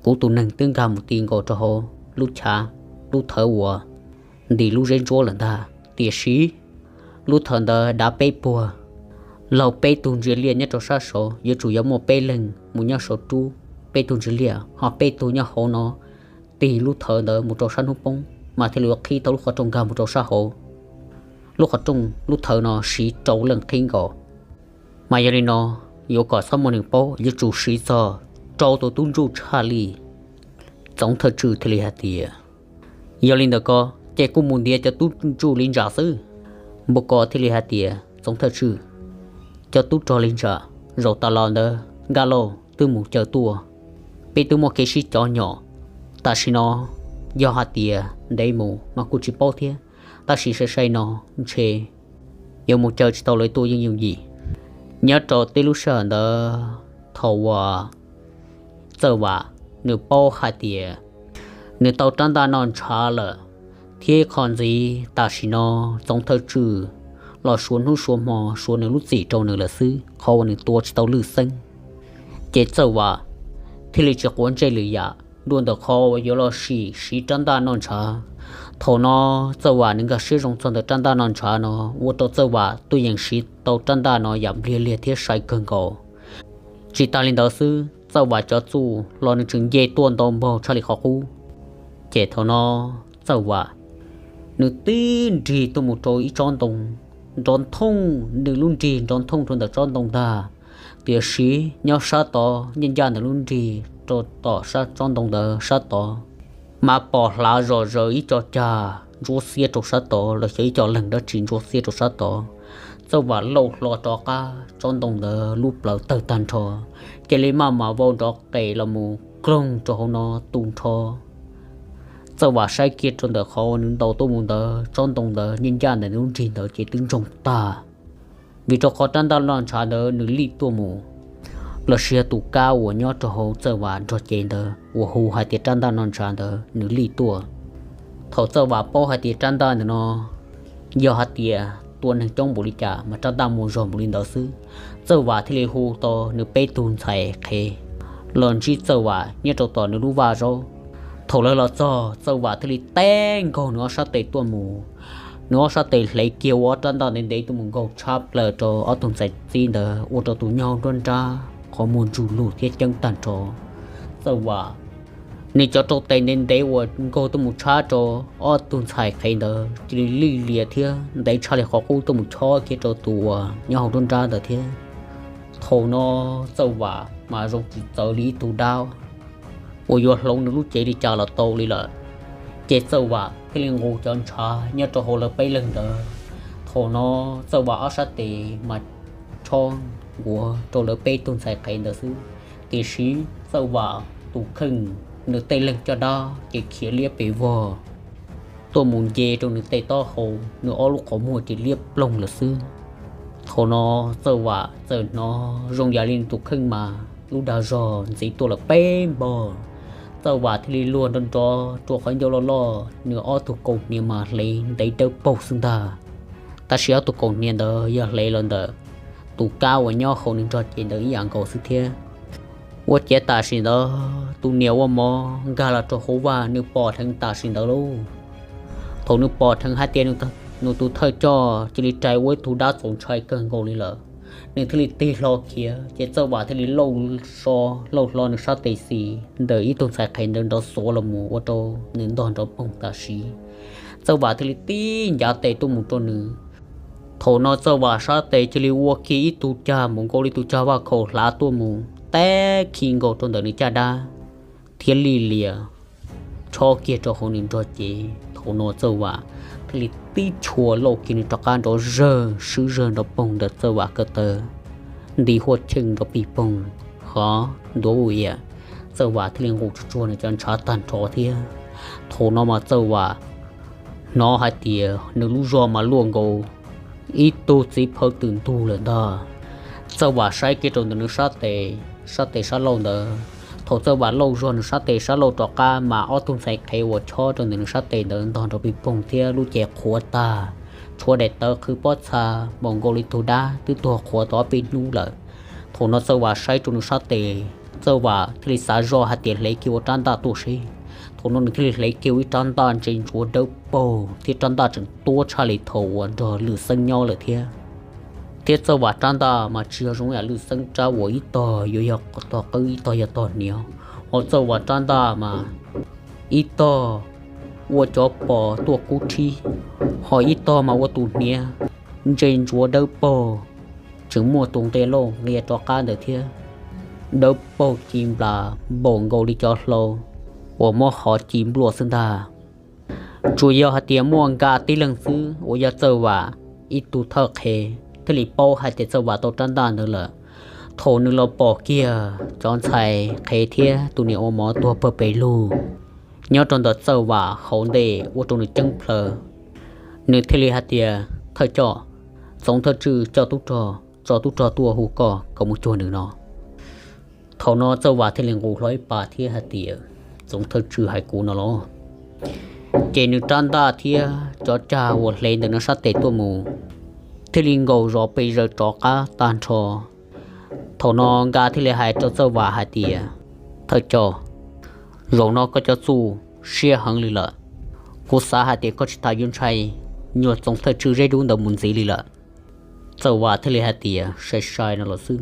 kuv tus neeg twb nkag mus ti nkaus rau hauv lub chav, lub thawv uas nti lub zeb ntsuab lawm ntag, tiam sis lub thawv ntawd dav peb puag, laug peb tug ntsia liaj nyob rau sab saud, yuav tsum yuav muaj peb leeg mus nyob saum rub, peb tug ntsia liaj, ho peb tug nyob hauv no tig lub thawv ntawd mus rau sab hnub poob mas thiaj li ua qhib tau lub qhov rooj nkag mus rau sab hauv. Lub qhov rooj lub thawv no siv rau leej qhib nkaus, mas yog li no yuav kom txhob muaj neeg paub yuav tsum siv txog rau tus tub ntsuj tshaj li. Txoov Thawj Tswj thiaj li hais tias, Yog li ntawd ko ces kuj mus ntiav cov tub ntsuj li ntsa xwb. Npua Kos thiaj li hais tias, Txoov Thawj Tswj, cov tub rog li ntsa zaum tas los ntawd Nkaj Lauj twb mus caw tuaj, peb twb muaj kev sib cov nyom. Tam sim no yog hais tias ntev mus mas kuj tsis paub thiab, tab sis sai sai no ntshe yuav mus caw tsis tau lawv tuaj yeej yooj yim. Nyob rau tib lub sij hawm ntawd thaum uas Txawj Vam nws paub hais tias nws tau rab ntaj noj ntshav lawm, thiab qhov ntxiv tam sim no Txoov Thawj Tswj los suav hnub suav hmo suav nws lub txim rau nws lawm xwb, qhov uas nws tua tsis tau Lwj Xeeb. Ces Txawj Vam thiaj li tsis quav ntsej lwm yam dua ntawm qhov uas yuav los sim siv rab ntaj noj ntshav. Thaum no Txawj Vam nws nkag siab zoo txog ntawm rab ntaj noj ntshav no, ua rau Txawj Vam tuaj yeem siv tau rab ntaj no yam npliag liag thiab sai kawg nkaus. Tsis tas li ntawd xwb, Txawj Vam cov txuj los nws tseem nce tuaj ntau npaug tshaj li qhov qub. Ces thaum no Txawj Vam nws tib nrig tuaj mus rau ib tsob ntoo nrov nthoob, nws lub nrig nrov nthoob rau ntawm tsob ntoo ntag. Tiam sis nyob sab tod, ncaj ncaj ntawm lub nrig rau tom sab tsob ntoo ntawd sab tod, mas pom hlav zom zaws ib co cag ntsuab xiab rau sab tod los xyov ib co leeg dab tsi ntsuab xiab rau sab tod. Txawj Vam lauj hlo rov qab tsob ntoo ntawd lub plawv tawg tag nrho, cia li maj mam vau nrov qes los mus kloog rau hauv no tu nrho. Txawj Vam saib kiag rau ntawm qhov uas nws ntaus tuaj mus ntawd, tsob ntoo ntawd ncaj ncaj ntawm nws lub nrig ntawd ces twb ntsoog tag, vim rau qhov rab ntaj noj ntshav ntawd nws lij tuaj mus, los sis yog tus kab uas nyob rau hauv Txawj Vam nrog cev ntawd uas hu hais tias rab ntaj noj ntshav ntawd nws lij tuaj. Thaum Txawj Vam paub hais tias rab ntaj ntawm no yog hais tias tua neeg coob npaum li cas mas rab ntaj muaj zog npaum li ntawd xwb, Txawj Vam thiaj li hu tau nws peb tug ntxhais qhev los ntsib Txawj Vam nyob rau tom nws lub vaj zaub. Thaum lawv los txog, Txawj Vam thiaj li teb nkaug nws ob sab tes tuaj mus, nws ob sab tes hle kiag ua ob rab ntaj ntev ntev tuaj mus nkaug tshab plaws rau ob tug ntxhais txib ntawd, ua rau tus nyob hauv nruab nrab qhov muag ntsuj lug thiab ceeb tag nrho. Txawj Vam nws cov rau tes ntev ntev uas nkaug tuaj mus tshab rau ob tug ntxhais qhev ntawd cia li lij lias thiab ntev tshaj li qhov qub tuaj mus chob kiag rau tus uas nyob hauv nruab nrab ntawd thiab. Thaum no Txawj Vam mas zoo tsis txawv li ib tug dab uas yuav hloov nws lub cev li cas los tau li lawm. Ces Txawj Vam thiaj li nqus cov ntshav nyob rau hauv lawv peb leeg ntawd. Thaum no Txawj Vam ob sab tes mas chob nkuav rau lawv peb tug ntxhais qhev ntawd xwb, tiam sis Txawj Vam tus kheej, nws tej leeg caj dab ces khiav liab pes vog tuaj mus nce rau nws tej taub hau, nws ob lub qhov muag ces liab ploog lawm xwb. Thaum no Txawj Vam txawm hnov zoo yam li nws tus kheej mas lub dag zog ntxiv tuaj lawm peb npog. Txawj Vam thiaj li luag nrov nrov rua qhov ncauj loj loj, nws ob tug kaus hniav mas hle ntev dawb paug xwb ntag. Tab sis ob tug kaus hniav ntawd yog hle los ntawm tus kab uas nyob hauv nws nrog cev ntawd ib yam nkaus xwb thiab. Ua ciav tam sim ntawd tus niam ua mov nkag los rau hauv vaj, nws pom dheev tam sim ntawd lauj. Thaum nws pom dheev hais tias nws tus thawj coj cia li rais ua ib tug dab txaus ntshai kawg nkaus li lawm, nws thiaj li tig hlo khiav, ces Txawj Vam thiaj li lauj so lauj hlo nws sab tes xis ntawm ib tug ntxhais qhev ntawd nrov xuav los mus ua rau nws ntog nrov poog tam sim. Txawj Vam thiaj li tib ncav tes tuaj mus rau nws. Thaum no Txawj Vam sab tes cia li ua kiag ib tug cag mus nkaus li tus cag vaj khaum hlav tuaj mus teb khi nkaus rau ntawm nws caj dab thiab lij lias chob kiag rau hauv nws nrog cev. Thaum no Txawj Vam thiaj li tib chua lauj kiag nws rov qab nrov zawg swb zawg nrov poog ntawm Txawj Vam ko taw, nti huaj cheej nrov pig poog, hov ntuav u iam. Txawj Vam thiaj li nqus tsuag tsuag nws cov ntshav tag nrho thiab. Thaum no mas Txawj Vam hnov hais tias nws lub zog mas luaj nkaus ib tug txiv phaw twm ntug lawm ntag. Txawj Vam saib kiag rau ntawm nws sab tes, sab tes sab laug ntawd. Thaum Txawj Vam lauj zog nws sab tes sab laug rov qab mas ob tug ntxhais qhev uas chob rau ntawm nws sab tes ntawd ntog nrov pig poog thiab lub cev qhuav tag, tshuav daim tawv qhwv pob txha npaum nkaus li tug dab twb tuag qhuav tau ob peb hnub lawm. Thaum no Txawj Vam saib rau nws sab tes, Txawj Vam thiaj li xav zoj hais tias hle kiag ua rab ntaj tuaj seb. Thaum no nws thiaj li hle kiag ua ib rab ntaj ntse ntsuav dawb paug thiab rab ntaj tseem tuab tshaj li thaum uas nrog Lwm Xeeb nyob lawm thiab. Thiab Txawj Vam rab ntaj mas tsis yog zoo yam Lwm Xeeb rab uas ib tog yuav yog tog qwb ib tog yog tog hniav, ho Txawj Vam rab ntaj mas ib tog ua cov pos tuaj kub rhib, ho ib tog mas ua tus hniav ntse ntsuav dawb paug, tseem muaj tus nqia lauj nqia rov qab ntawd thiab. Dawb paug ci nplas npaum nkaus li cov hlau uas muab hov ci npluaj xwb ntag. Tsuas yog hais tias muaj Nka tib leeg xwb uas yog Txawj Vam ib tug thawj qhev thiaj li paub hais tias Txawj Vam tau rab ntaj ntawd lawm. Thaum nws los pom kiag cov ntxhais qhev thiab tus niam ua mov tuag pawg pes lug nyob rau ntawm Txawj Vam hauv ntej ua rau nws ceeb plhaw, nws thiaj li hais tias, Thawj coj, Txoov Thawj Tswj coj tub rog, tso tub rog tuaj hu koj kom mus cuag nws no. Thaum no Txawj Vam thiaj li nqus hlo ib pas thiab hais tias, Txoov Thawj Tswj hais kuv no los? Ces nws rab ntaj thiab cov cag uas hle ntawm nws sab tes tuaj mus thiaj li nkaum zov pes zaws rov qab tag nrho. Thaum no Nka thiaj li hais rau Txawj Vam hais tias, Thawj coj, zaum no koj cov txuj siab heev li lawm. Kuv xav hais tias koj tsis tas yuav ntshai nyuag Txoov Thawj Tswj zeb dub ntawd mus ntxiv li lawm. Txawj Vam thiaj li hais tias, Sai sai no los xwb.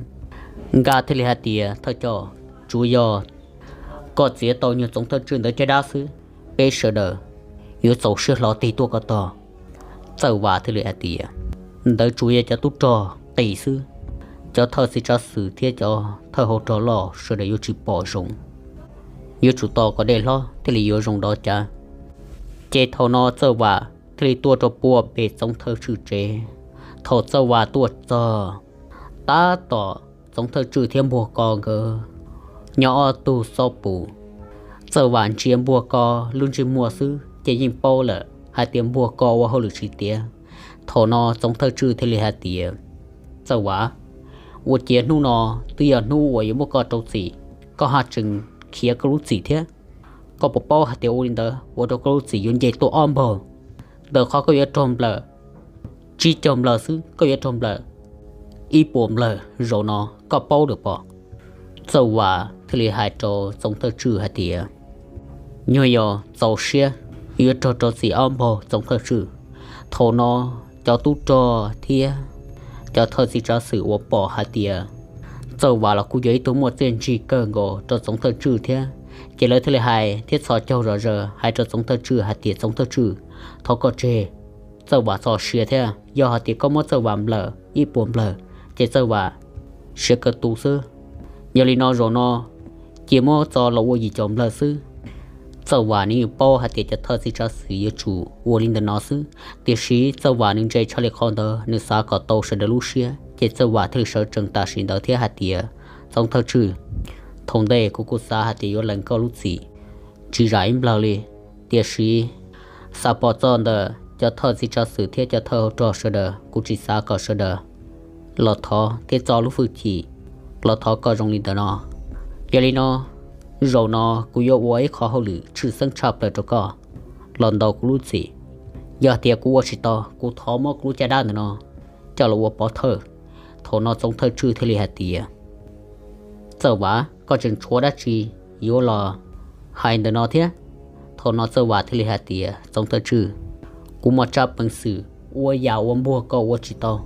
Nka thiaj li hais tias, Thawj coj, tsuav yog koj txiav tau nyuag Txoov Thawj Tswj ntawd caj dab xwb, peb sawv daws yuav txaus siab hlo tig tuaj koj tog. Txawj Vam thiaj li hais tias, Ntawd tsuas yog cov tub rog qis xwb, cov thawj txiv tsav xwm thiab cov thawj hauv rog loj sawv daws yuav tsis pom zoo. Yuav tsum tos kom dej hlob thiaj li yuav zoo dov cav. Ces thaum no Txawj Vam thiaj li tuaj rau puag pem Txoov Thawj Tswj tsev. Thaum Txawj Vam tuaj txog, tab tom Txoov Thawj Tswj thiab Npuag Ko nkawd nyob ob tug xob pus. Txawj Vam ntsia Npuag Ko lub ntsej muag xwb ces yeej paub lawm hais tias Npuag Ko ua hauj lwm tsis tiav. Thaum no Txoov Thawj Tswj thiaj li hais tias, Txawj Vam, ua ciav hnub no twb yog hnub uas yuav muab koj rau txim, koj haj tseem khiav koj lub txim thiab. Koj puas paub hais tias ua li ntawd ua rau koj lub txim yuav nce tuaj ob npaug? Ntawm qhov koj yuav raug nplawm tsib caug nplawm xwb, koj yuav raug nplawm ib puas nplawm zaum no, koj paub lawm pob? Txawj Vam thiaj li hais rau Txoov Thawj Tswj hais tias, Nyuag yog txaus siab yuav raug rau txim ob npaug Txoov Thawj Tswj. Thaum no cov tub rog thiab cov thawj txiv tsav xwm uas pom hais tias Txawj Vam los kuj yog ib tug muaj txiaj ntsig kawg nkaus rau Txoov Thawj Tswj thiab, ces lawv thiaj li hais thiab txhos caug zom zaws hais rau Txoov Thawj Tswj hais tias, Txoov Thawj Tswj, thov koj tseg Txawj Vam txoj sia thiab. Yog hais tias koj muab Txawj Vam nplawm ib puas nplawm, ces Txawj Vam siav kaw tu xwb. Yog li no zaum no cia muab txo los ua yim caum nplawm xwb. Txawj Vam nws yeej paub hais tias cov thawj txiv tsav xwm yuav tsum ua li ntawm no xwb, tiam sis Txawj Vam nws ntse tshaj li qhov ntawd, nws xav kom tau sawv daws lub siab, ces Txawj Vam thiaj li sawv tsees tam sim ntawd thiab hais tias, Txoov Thawj Tswj, thaum ntej kuv kuj xav hais tias yuav lees koj lub txim tsis zam ib nplawg li, tiam sis xav pom txog ntawm cov thawj txiv tsav xwm thiab cov thawj hauv rog sawv daws, kuv tsis xav kom sawv daws los thov thiab txo lub hwj chim los thov koj zoo li ntawm no. Yog li no zaum no kuv yuav ua ib qho hauj lwm tshwj xeeb tshaj plaws rau koj los ntaus kuv lub txim. Yog tias kuv ua tsis tau, kuv thov muab kuv lub caj dab ntawm no coj los ua pov thawj. Thaum no Txoov Thawj Tswj thiaj li hais tias, Txawj Vam, koj tseem tshuav dab tsi yuav los hais ntawm no thiab? Thaum no Txawj Vam thiaj li hais tias, Txoov Thawj Tswj, kuv muaj tsab peev xwm ua yam uas Npuag Ko ua tsis tau.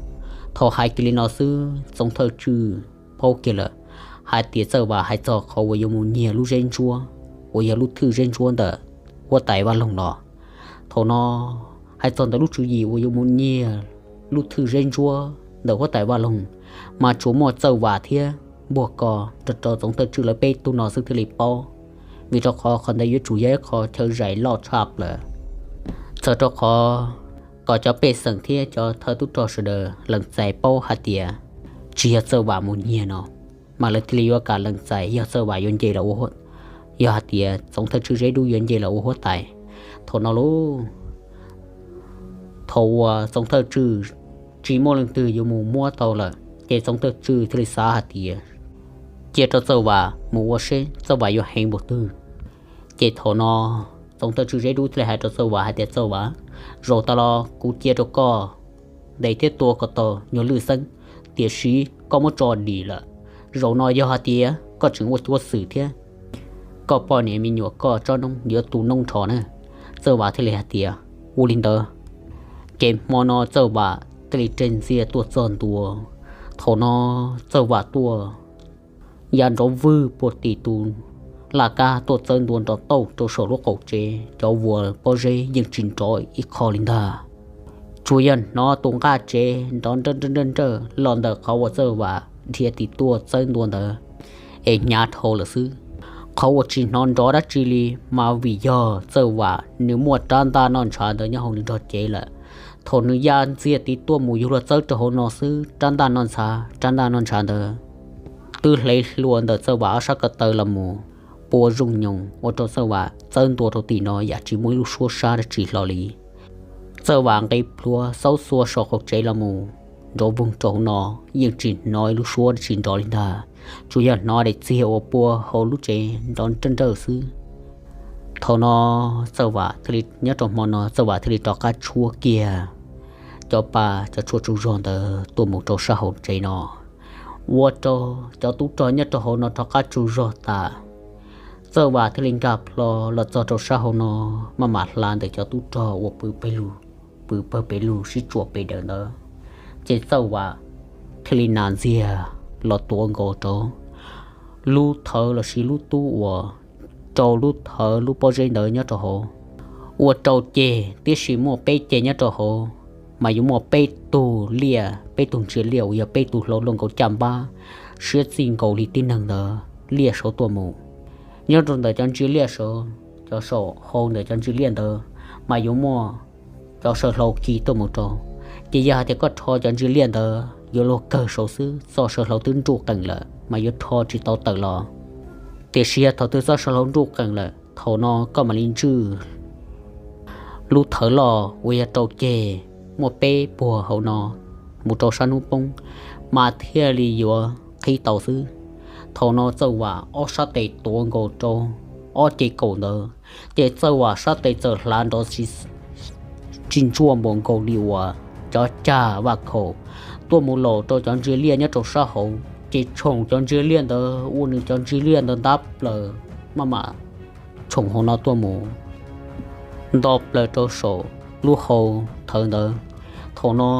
Thaum hais kiag li no xwb Txoov Thawj Tswj paub kiag lawm hais tias Txawj Vam hais txog qhov uas yuav mus nyiag lub zeb ntsuab uas yog lub thwj zeb ntsuab ntawm huab tais Vaj Loog no. Thaum no hais txog ntawm lub tswv yim uas yuav mus nyiag lub thwj zeb ntsuab ntawm huab tais Vaj Loog, mas tsuas muaj Txawj Vam thiab Npuag Ko nrog rau Txoov Thawj Tswj lawv peb tug no xwb thiaj li paub, vim rau qhov qhov ntawd yuav tsum yog ib qho chaw zais loj tshaj plaws, txawm rau qhov kom cov pej xeem thiab cov thawj tub rog sawv daws lees txais paub hais tias tsis yog Txawj Vam mus nyiag no, mas lawv thiaj li yuav kam lees txais yog Txawj Vam yuav nce los ua yog hais tias Txoov Thawj Tswj Zeb Dub yuav nce los ua huab tais. Thaum no lauj, thaum uas Txoov Thawj Tswj tsis muaj leej twg yuav mus muab tau lawm, ces Txoov Thawj Tswj thiaj li xav hais tias cia rau Txawj Vam mus ua seb Txawj Vam yuav heev npaum twg. Ces thaum no Txoov Thawj Tswj Zeb Dub thiaj li hais rau Txawj Vam hais tias, Txawj Vam, zaum tas los kuv cia rau koj ntes thiab tua kom tau nyuag lwj xeeb, tiam sis koj muab tso dim lawm. Zaum no yog hais tias koj tseem ua cuab xwm thiab koj poj niam me nyuam koj tsob noob yuav tu noob nrho na. Txawj Vam thiaj li hais tias, ua li ntawd. Ces hmo no Txawj Vam thiaj li res ntxiag tuaj txog ntua. Thaum no Txawj Vam tuaj ya nrov vwg puag tim tus laj kab tuaj txawb ntua nrov tauj rau saum lub qaum tsev, cov vuas pob zeb yeej tsis nrov ib qho li ntag. Tsuas yog hnov tus nqaj tsev nrov nrawj nrawj nrawj los ntawm qhov uas Txawj Vam dhia tim tuaj txawb ntua ntawd es hnyav dhau lawm xwb. Qhov uas tsis hnov nrov dab tsi li mas vim yog Txawj Vam nws muaj rab ntaj noj ntshav ntawd nyob hauv nws nrog cev lawm. Thaum nws ya ntxiag tim tuaj mus yuav luag txawb rau hauv no xwb, rab ntaj noj ntshav, rab ntaj noj ntshav ntawd twb hle hlua ntawm Txawj Vam ob sab ko taw los mus pua zooj nyoos ua rau Txawj Vam txawb ntua rau tim no yam tsis muaj ib lub suab sab dab tsi hlo li. Txawj Vam nqis plhuav xaub xuas saum qaum tsev los mus nrov voog rau hauv no, yeej tsis hnov ib lub suab dab tsi nrov li ntag. Tsuas yog hnov daim txiag uas pua hauv lub tsev nrov nrawj nrawj xwb. Thaum no Txawj Vam thiaj li, nyob rau hmo no Txawj Vam thiaj li rov qab tshuab kiag cov pa cov tshuaj tsaug zog ntawd tuaj mus rau sab hauv tsev no, ua rau cov tub rog nyob rau hauv no rov qab tsaug zog tas. Txawj Vam thiaj li nkag plho los txog rau sab hauv no, maj mam hla ntawm cov tub rog uas pw pawg lug, pw pawg pes lug sib tsuam pes dawm ntawd. Ces Txawj Vam thiaj li nas ntxiag los tuav nkaus rau lub thawv lossis lub tub uas rau lub thawv lub pob zeb ntawd nyob rau hauv. Ua rau ceg tib si muaj peb ceg nyob rau hauv, mas yuav muaj peb tug liaj, peb tug ntsia liaj uas yog peb tug hlau luaj nkaus caj npab siab txij nkaus li tib neeg ntawd liaj saud tuaj mus. Nyob rau ntawm cov ntsia liaj saud, cov saum hau ntawm cov ntsia liaj ntawd mas yuav muaj cov saw hlau khi tuaj mus rau. Ces yog hais tias koj rho cov ntsia liaj ntawd yuav luag kawg saud xwb, txoj saw hlau twb nruj qees lawm mas yuav rho tsis tau tawm los. Tiam sis yog thaum twg txoj saw hlau nruj qees lawm, thaum no koj mam li ntswj lub thawv loj uas yog rau ceg muaj peb puag hauv no mus rau sab hnub poob, mas thiaj li yuav qhib tau xwb. Thaum no Txawj Vam ob sab tes tuav nkaus rau ob ce kaum ntawd, ces Txawj Vam sab tes txawm hlav nrov tsis ntsuaj npaum nkaus li uas cov cag vaj khaum tuaj mus laus rau cov ntsia liaj nyob rau sab hauv, ces tshoom cov ntsia liaj ntawd ua nws cov ntsia liaj ntawd ntab plaws, maj mam tshoom hauv no tuaj mus nto plaws rau saum lub hau thawv ntawd. Thaum no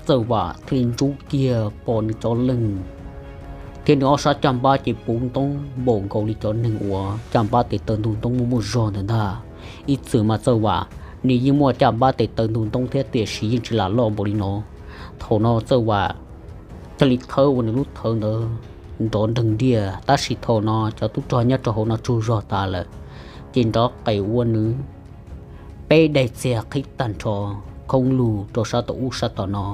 Txawj Vam thiaj li ntsub kiag pom nws cov leeg thiab nws ob sab caj npab ces puv ntoob npaum nkaus li cov neeg uas caj npab tes taw ntug ntoob muaj muaj zog ntawd ntag. Ib txwm mas Txawj Vam nws yeej muaj caj npab tes taw ntug ntoob thiab tiam sis yeej tsis lam loj npaum li no. Thaum no Txawj Vam thiaj li khawb ua nws lub thawv ntawd nrov nreeg ntiaj, tab sis thaum no cov tub rog nyob rau hauv no tsaug zog tas lawm, ces nrov qees ua nws peb daim txiag qhib tag nrho khoob lug rau sab tom ub sab tom no.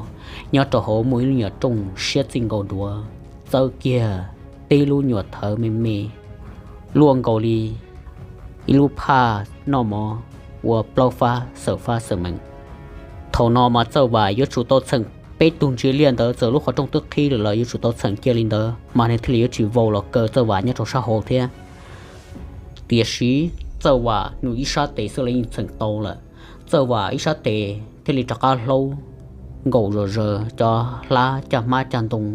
Nyob rau hauv muaj ib lub nyuam rooj siab txij nkaus duav txawb kiag tib lub nyuam thawv me me luaj nkaus li ib lub phaj noj mov ua plaub fab xawm fab xawm meem. Thaum no mas Txawj Vam yuav tsum tau txheem peb tug ntsia liaj ntawd, txawm lub qhov rooj twb qhib lawm los yuav tsum tau txheem cia li ntawd mas nws thiaj li yuav tsis vau los kaw Txawj Vam nyob rau sab hauv thiab. Tiam sis Txawj Vam nws ib sab tes xwb los yeej txheem tau lawm. Txawj Vam ib sab tes thiaj li rov qab hlaub nkaus zom zaws, cov hlab caj hmab caj ntoo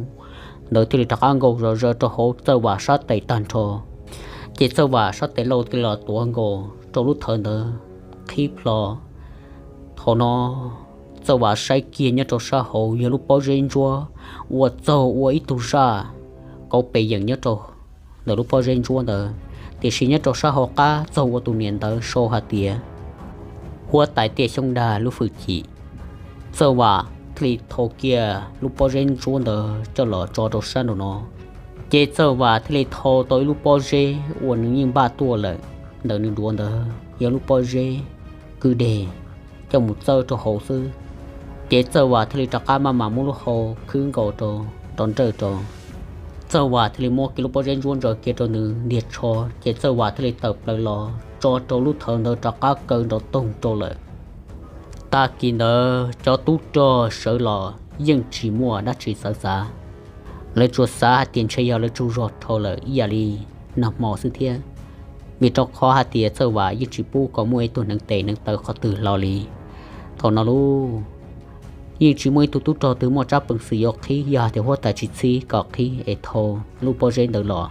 ntawd thiaj li rov qab nkaus zom zaws rau hauv Txawj Vam sab tes tag nrho. Ces Txawj Vam sab tes laus thiaj li los tuav nkaus rau lub thawv ntawd qhib plho. Thaum no Txawj Vam saib kiag nyob rau sab hauv yog lub pob zeb ntsuab uas txaug ua ib tug zaj kauv pes yeem nyob rau ntawm lub pob zeb ntsuab ntawd, tiam sis nyob rau sab hauv qab txaug ua tus niam ntawd sau hais tias, Huab tais Tiaj Xyoob Dag lub hwj chim. Txawj Vam thiaj li thau kiag lub pob zeb ntsuab ntawd coj los tso rau sab nraum no. Ces Txawj Vam thiaj li thau tau ib lub pob zeb uas nws yeej npaj tuaj lawm ntawm nws duav ntawd, yog lub pob zeb kwj deg, coj mus txawb rau hauv xwb. Ces Txawj Vam thiaj li rov qab maj mam muab lub hau khwb nkaus rau, rov nrawj rau. Txawj Vam thiaj li muab kiag lub pob zeb ntsuab ntsaws kiag rau nws ntiag tsho, ces Txawj Vam thiaj li tawm plaws los tso rau lub thawv ntawd rov qab kaw nrov toog rau lawm. Tag kis ntawd cov tub rog sawv los yeej tsis muaj dab tsi txawv txav. Lawv tsuas xav hais tias ntshe yog lawv tsaug zog dhau lawm ib yam li nag hmo xwb thiab, vim rau qhov hais tias Txawj Vam yeej tsis pub kom muaj ib tug hneev tes hneev taw qhov twg hlo li. Thaum no lub yeej tsis muaj ib tug tub rog twg muaj tsab peev xwm yuav qhib, yog hais tias huab tais tsis txhib kom qhib es thau lub pob zeb ntawd los.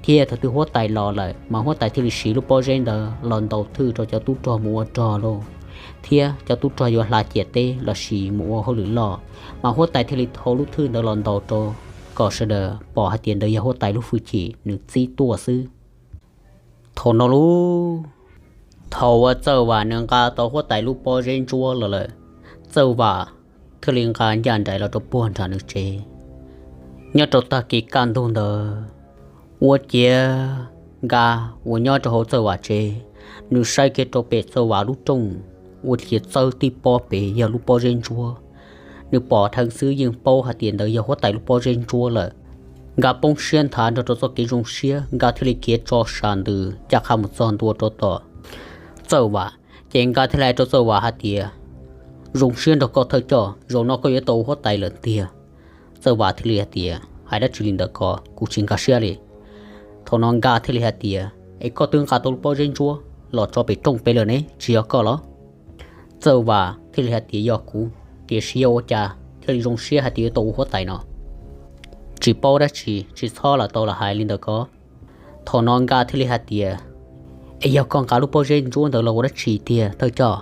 Thiab thaum twg huab tais los lawm mas huab tais thiaj li siv lub pob zeb ntawd los ntaus thwj rau cov tub rog mus ua rog lauj, thiab cov tub rog yuav hla ciam teb los sis mus ua hauj lwm loj, mas huab tais thiaj li thau lub thwj ntawd los ntaus rau kom sawv daws pom hais tias ntawd yog huab tais lub hwj chim nws txib tuaj xwb. Thaum no lub, thaum uas Txawj Vam nws nqa tau huab tais lub pob zeb ntsuab los lawm, Txawj Vam thiaj li nqa ncaj nraim los rau puag nram nws tsev. Nyob rau tag kis kaj ntug ntawd, ua ciav Nkaj uas nyob rau hauv Txawj Vam tsev, nws saib kiag rau pem Txawj Vam lub rooj, ua ciav txawb tib pob pem yog lub pob zeb ntsuab. Nws pom dheev xwb yeej paub hais tias ntawd yog huab tais lub pob zeb ntsuab lawm. Nkaj poob siab nthav nrog rau txoj kev zoo siab, Nkaj thiaj li khiav tso sam ntws ncaj qha mus txog ntua rau tom Txawj Vam. Ces Nkaj thiaj li hais rau Txawj Vam hais tias, Zoo siab nrog koj thawj coj, zaum no koj yuav tau ua huab tais lawm tiag. Txawj Vam thiaj li hais tias, Hais dab tsi li ntawd ko, kuv tsis nkag siab li. Thaum no Nkaj thiaj li hais tias, Es koj twb nqa tau lub pob zeb ntsuab los tso pem rooj pem lawm ne, tsis yog koj los? Txawj Vam thiaj li hais tias, Yog kuv, tiam sis yog ua cas thiaj li zoo siab hais tias yuav tau ua huab tais no? Tsis paub dab tsi, tsis txhob lam tau lam hais li ntawd ko. Thaum no Nkaj thiaj li hais tias, Es yog koj nqa lub pob zeb ntsuab ntawd los ua dab tsi tiag thawj coj?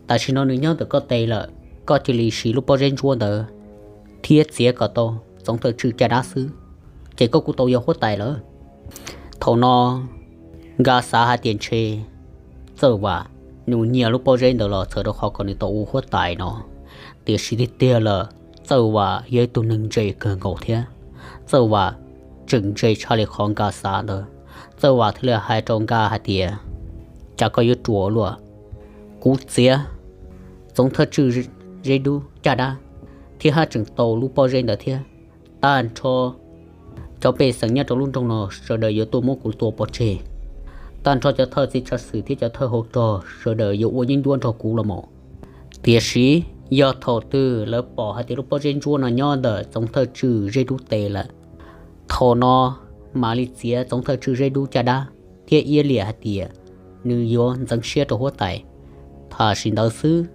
Tam sim no nws nyob ntawm koj tes lawm, koj cia li siv lub pob zeb ntsuab ntawd thiab txiav kom tau Txoov Thawj Tswj caj dab xwb, ces koj kuj tau yog huab tais lawm. Thaum no Nkaj xav hais tias ntshe Txawj Vam nws nyiag lub pob zeb ntawd los txhawm rau qhov kom nws tau ua huab tais no, tiam sis tiag tiag lawm Txawj Vam yog ib tug neeg ntse kawg nkaus thiab. Txawj Vam tseem ntse tshaj li qhov Nkaj xav ntawd. Txawj Vam thiaj li hais rau Nkaj hais tias, Cas koj yuav ruam luaj? Kuv txiav Txoov Thawj Tswj Zeb Dub caj dab thiab haj tseem tau lub pob zeb ntawd thiab. Tag nrho cov pej xeem nyob rau lub nroog no sawv daws yuav tuaj muab kuv tua pov tseg. Tag nrho cov thawj txiv tsav xwm thiab cov thawj hauv rog sawv daws yuav ua yeeb ncuab nrog kuv los mus. Tiam sis yog thaum twg lawv pom hais tias lub pob zeb ntsuab no nyob ntawm Txoov Thawj Tswj Zeb Dub tes lawm, thaum no mam li txiav Txoov Thawj Tswj Zeb Dub caj dab thiab iab liam hais tias nws yuav ntxeev siab rau huab tais. Tam sim ntawd xwb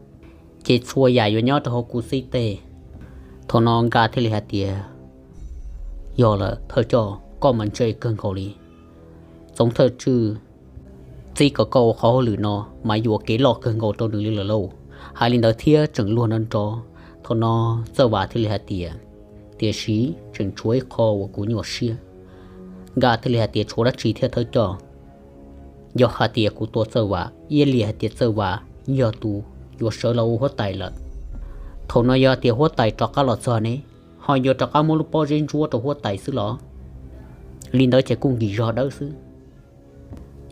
ces txhua yam yuav nyob rau hauv kuv xib teg. Thaum no Nkaj thiaj li hais tias, Yog lawm thawj coj, koj mas ntse kawg nkaus li. Txoov Thawj Tswj txib kom koj ua qhov hauj lwm no mas yuam kev loj kawg nkaus rau nws li lawm lauj. Hais li ntawd thiab tseem luag nrov nrov. Thaum no Txawj Vam thiaj li hais tias, Tiam sis tseem tshuav ib qho uas kuv nyuaj siab. Nkaj thiaj li hais tias, Tshuav dab tsi thiab thawj coj? Yog hais tias kuv tua Txawj Vam, iab liam hais tias Txawj Vam yog tus yuav sawv los ua huab tais lawm, thaum no yog tias huab tais rov qab los txog ne, ho yuav rov qab muab lub pob zeb ntsuab rau huab tais xwb los? Li ntawd ces kuj nkim zog dawb xwb.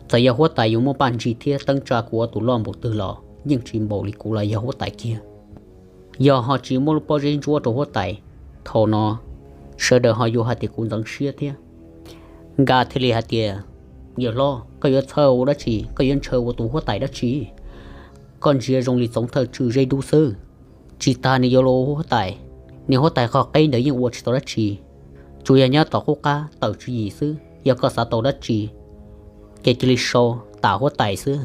Txawm yog huab tais yuav muaj paj ntsig thiab teeb tsa kuv ua tus loj npaum twg los yeej tsis npaum li kuv los yog huab tais kiag. Yog ho tsis muab lub pob zeb ntsuab rau huab tais, thaum no sawv daws ho yuav hais tias kuv ntxeev siab thiab. Nkaj thiaj li hais tias, Yawg hlob, koj yuav txhawj ua dab tsi? Koj yuav ntshaw ua tus huab tais dab tsi? Koj ntsia zoo li Txoov Thawj Tswj Zeb Dub xwb, tsis tas nws yuav los ua huab tais, niag huab tais qhov qeb ntawd yeej ua tsis tau dab tsi, tsuas yog nyob tom qub qab tawm tswv yim xwb. Yog koj xav tau dab tsi ces cia li sau tam huab tais xwb.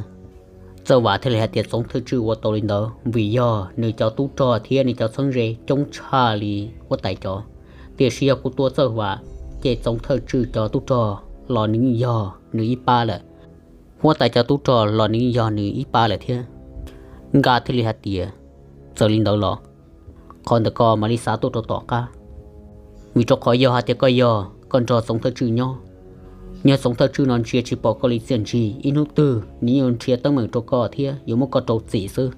Txawj Vam thiaj li hais tias, Txoov Thawj Tswj ua tau li ntawd vim yog nws cov tub rog thiab nws cov txheeb ze coob tshaj li huab tais cov. Tiam sis yog kuv tua Txawj Vam ces Txoov Thawj Tswj cov tub rog los nws yog nws ib pab lawm, huab tais cov tub rog los nws yog nws ib pab lawm thiab. Nkaj thiaj li hais tias, Txawm li ntawd los, qhov ntawm ko mam li xav tuaj rau tom qab, vim rau qhov yog hais tias koj yog koj nrog Txoov Thawj Tswj nyob, yog Txoov Thawj Tswj no ntsia tsis pom koj li txiaj ntsig, ib hnub twg nws yuav nrhiav teeb meem rau koj thiab yuav muab koj rau txim xwb.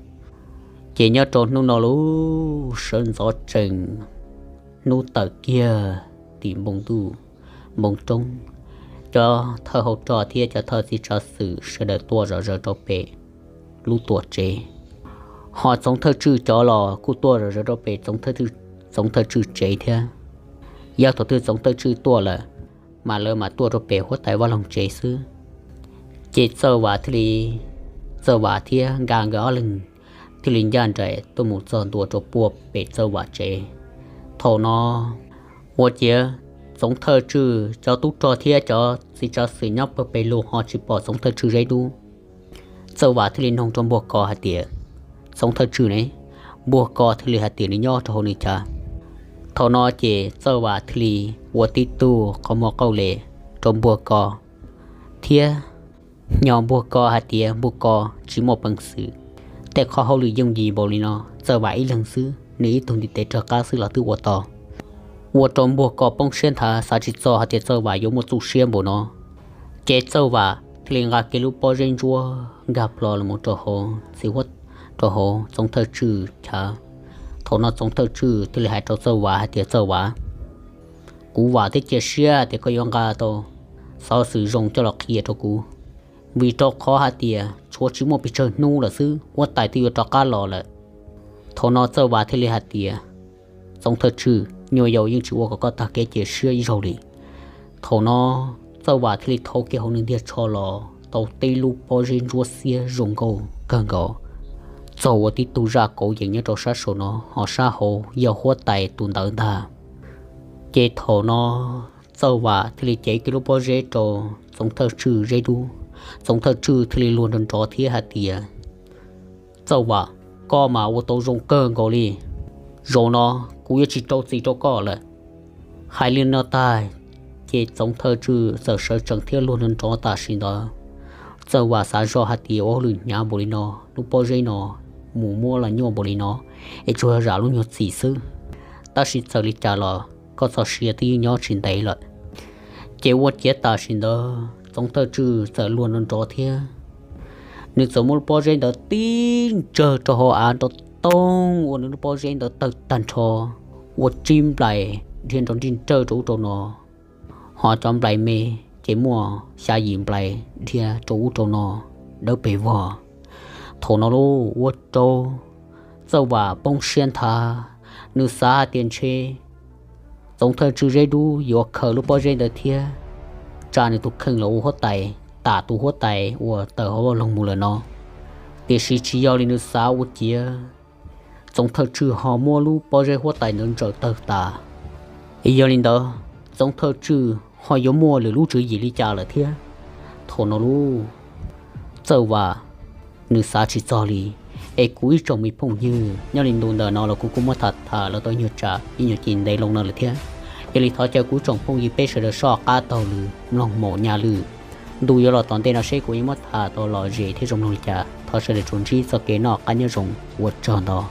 Ces nyob rau hnub no lub sawv ntxov tsees, hnub tawm kiag tim npoo ntuj npoo roob, cov thawj hauv rog thiab cov thawj txiv tsav xwm sawv daws tuaj zom zaws rau pem lub tuam tsev, ho Txoov Thawj Tswj cov los kuj tuaj zom zaws rau pem Txoov Thawj Tswj tsev thiab. Yog thaum twg Txoov Thawj Tswj tuaj lawm, mas lawv mam tuaj rau pem huab tais vaj loog tsev xwb. Ces Txawj Vam thiaj li, Txawj Vam thiab Nkaj nkawd ob leeg thiaj li ncaj nraim tuaj mus txog ntua rau puag pem Txawj Vam tsev. Thaum no ua ciav Txoov Thawj Tswj cov tub rog thiab cov txiv tsav xwm nyob pawg pes lug ho tsis pom Txoov Thawj Tswj Zeb Dub. Txawj Vam thiaj li noog rau Npuag Kos hais tias, Txoov Thawj Tswj ne? Npuag Kos thiaj li hais tias nws nyob rau hauv nws chav. Thaum no ces Txawj Vam thiaj li ua tib tug qhov muag qauj les rau Npuag Kos thiab nyo Npuag Kos hais tias Npuag Kos tsis muaj peev xwm, tej qhov hauj lwm yooj yim npaum li no Txawj Vam ib leeg xwb, nws ib tug ntiv tes rov qab xwb los twb ua tau. Ua rau Npuag Kos poob siab nthav, xav tsis txog hais tias Txawj Vam yuav muaj txuj siab npaum no. Ces Txawj Vam thiaj li nqa kiag lub pob zeb ntsuab nkag plho los rau hauv txiv huab, rau hauv Txoov Thawj Tswj chav. Thaum no Txoov Thawj Tswj thiaj li hais rau Txawj Vam hais tias, Txawj Vam, kuv vam thiab cia siab tias koj yuav nqa tau xov xwm zoo coj los qhia rau kuv, vim rau qhov hais tias tshuav tsis muaj pes tsawg hnub lawm xwb huab tais twb yuav rov qab los lawm. Thaum no Txawj Vam thiaj li hais tias, Txoov Thawj Tswj, nyuam yaus yeej tsis ua kom koj tag kev cia siab ib zaug li. Thaum no Txawj Vam thiaj li thau kiag hauv nws ntiag tsho los tau tib lub pob zeb ntsuab xiab zoo nkauj kawg nkaus, txaug ua tib tug zaj kauv yees nyob rau sab saum no, ho sab hauv yog huab tais tus ntawv ntag. Ces thaum no Txawj Vam thiaj li cev kiag lub pob zeb rau Txoov Thawj Tswj Zeb Dub. Txoov Thawj Tswj thiaj li luag nrov nrov thiab hais tias, Txawj Vam, koj mas ua tau zoo kawg nkaus li. Zaum no kuv yuav tsis rau txim rau koj lawm. Hais li no tag, ces Txoov Thawj Tswj txawm sawv tsees thiab luag nrov nrov tam sim ntawd. Txawj Vam xav zoj hais tias ua hauj lwm hnyav npaum li no, lub pob zeb no mus muab los nyuaj npaum li no, es tsuas zam lub nyuag txim xwb. Tab sis txawm li cas los koj txoj sia twb yeej nyob tsis ntev lawm. Ces ua ciav tam sim ntawd Txoov Thawj Tswj txawm luag nrov nrov thiab nws txawm muab lub pob zeb ntawd tib ntsawg rau hauv av nrov toog ua nws lub pob zeb ntawd tawg tag nrho, ua tsib nplais dhia nrov nrij nrawj rau ub rau no, ho cov nplais me ces muaj xya yim nplais dhia rau ub rau no dawb pes vog. Thaum no lauj, ua rau Txawj Vam poob siab nthav, nws xav hais tias ntshe Txoov Thawj Tswj Zeb Dub yuav khaws lub pob zeb ntawd thiab tsa nws tus kheej los ua huab tais, tam tus huab tais uas tawm hauv vaj loog mus lawm no. Tiam sis tsis yog li nws xav ua ciav, Txoov Thawj Tswj ho muab lub pob zeb huab tais ntawd ntsaws tawg tas. Yog li ntawd, Txoov Thawj Tswj ho yuav muaj lwm lub tswv yim li cas lawm thiab? Thaum no lauj, Txawj Vam nws xav tsis txog li. Es kuv ib tsoom me phooj ywg, nyob li ntu ntawm no los kuv kuj muab tham tham los tau nyuag tsam ib nyuag ci ntev loo no lawm thiab. Yog li thov caw kuv tsoom phooj ywg peb sawv daws soj qab taug lw mloog maum nyaj lwm ntu yuav los tom ntej no seb kuv yuav muab tham tau lom zem thiab zoo mloog li cas. Thov sawv daws tsuas ntsib txoj kev noj qab nyob zoo, ua tsaug ntau.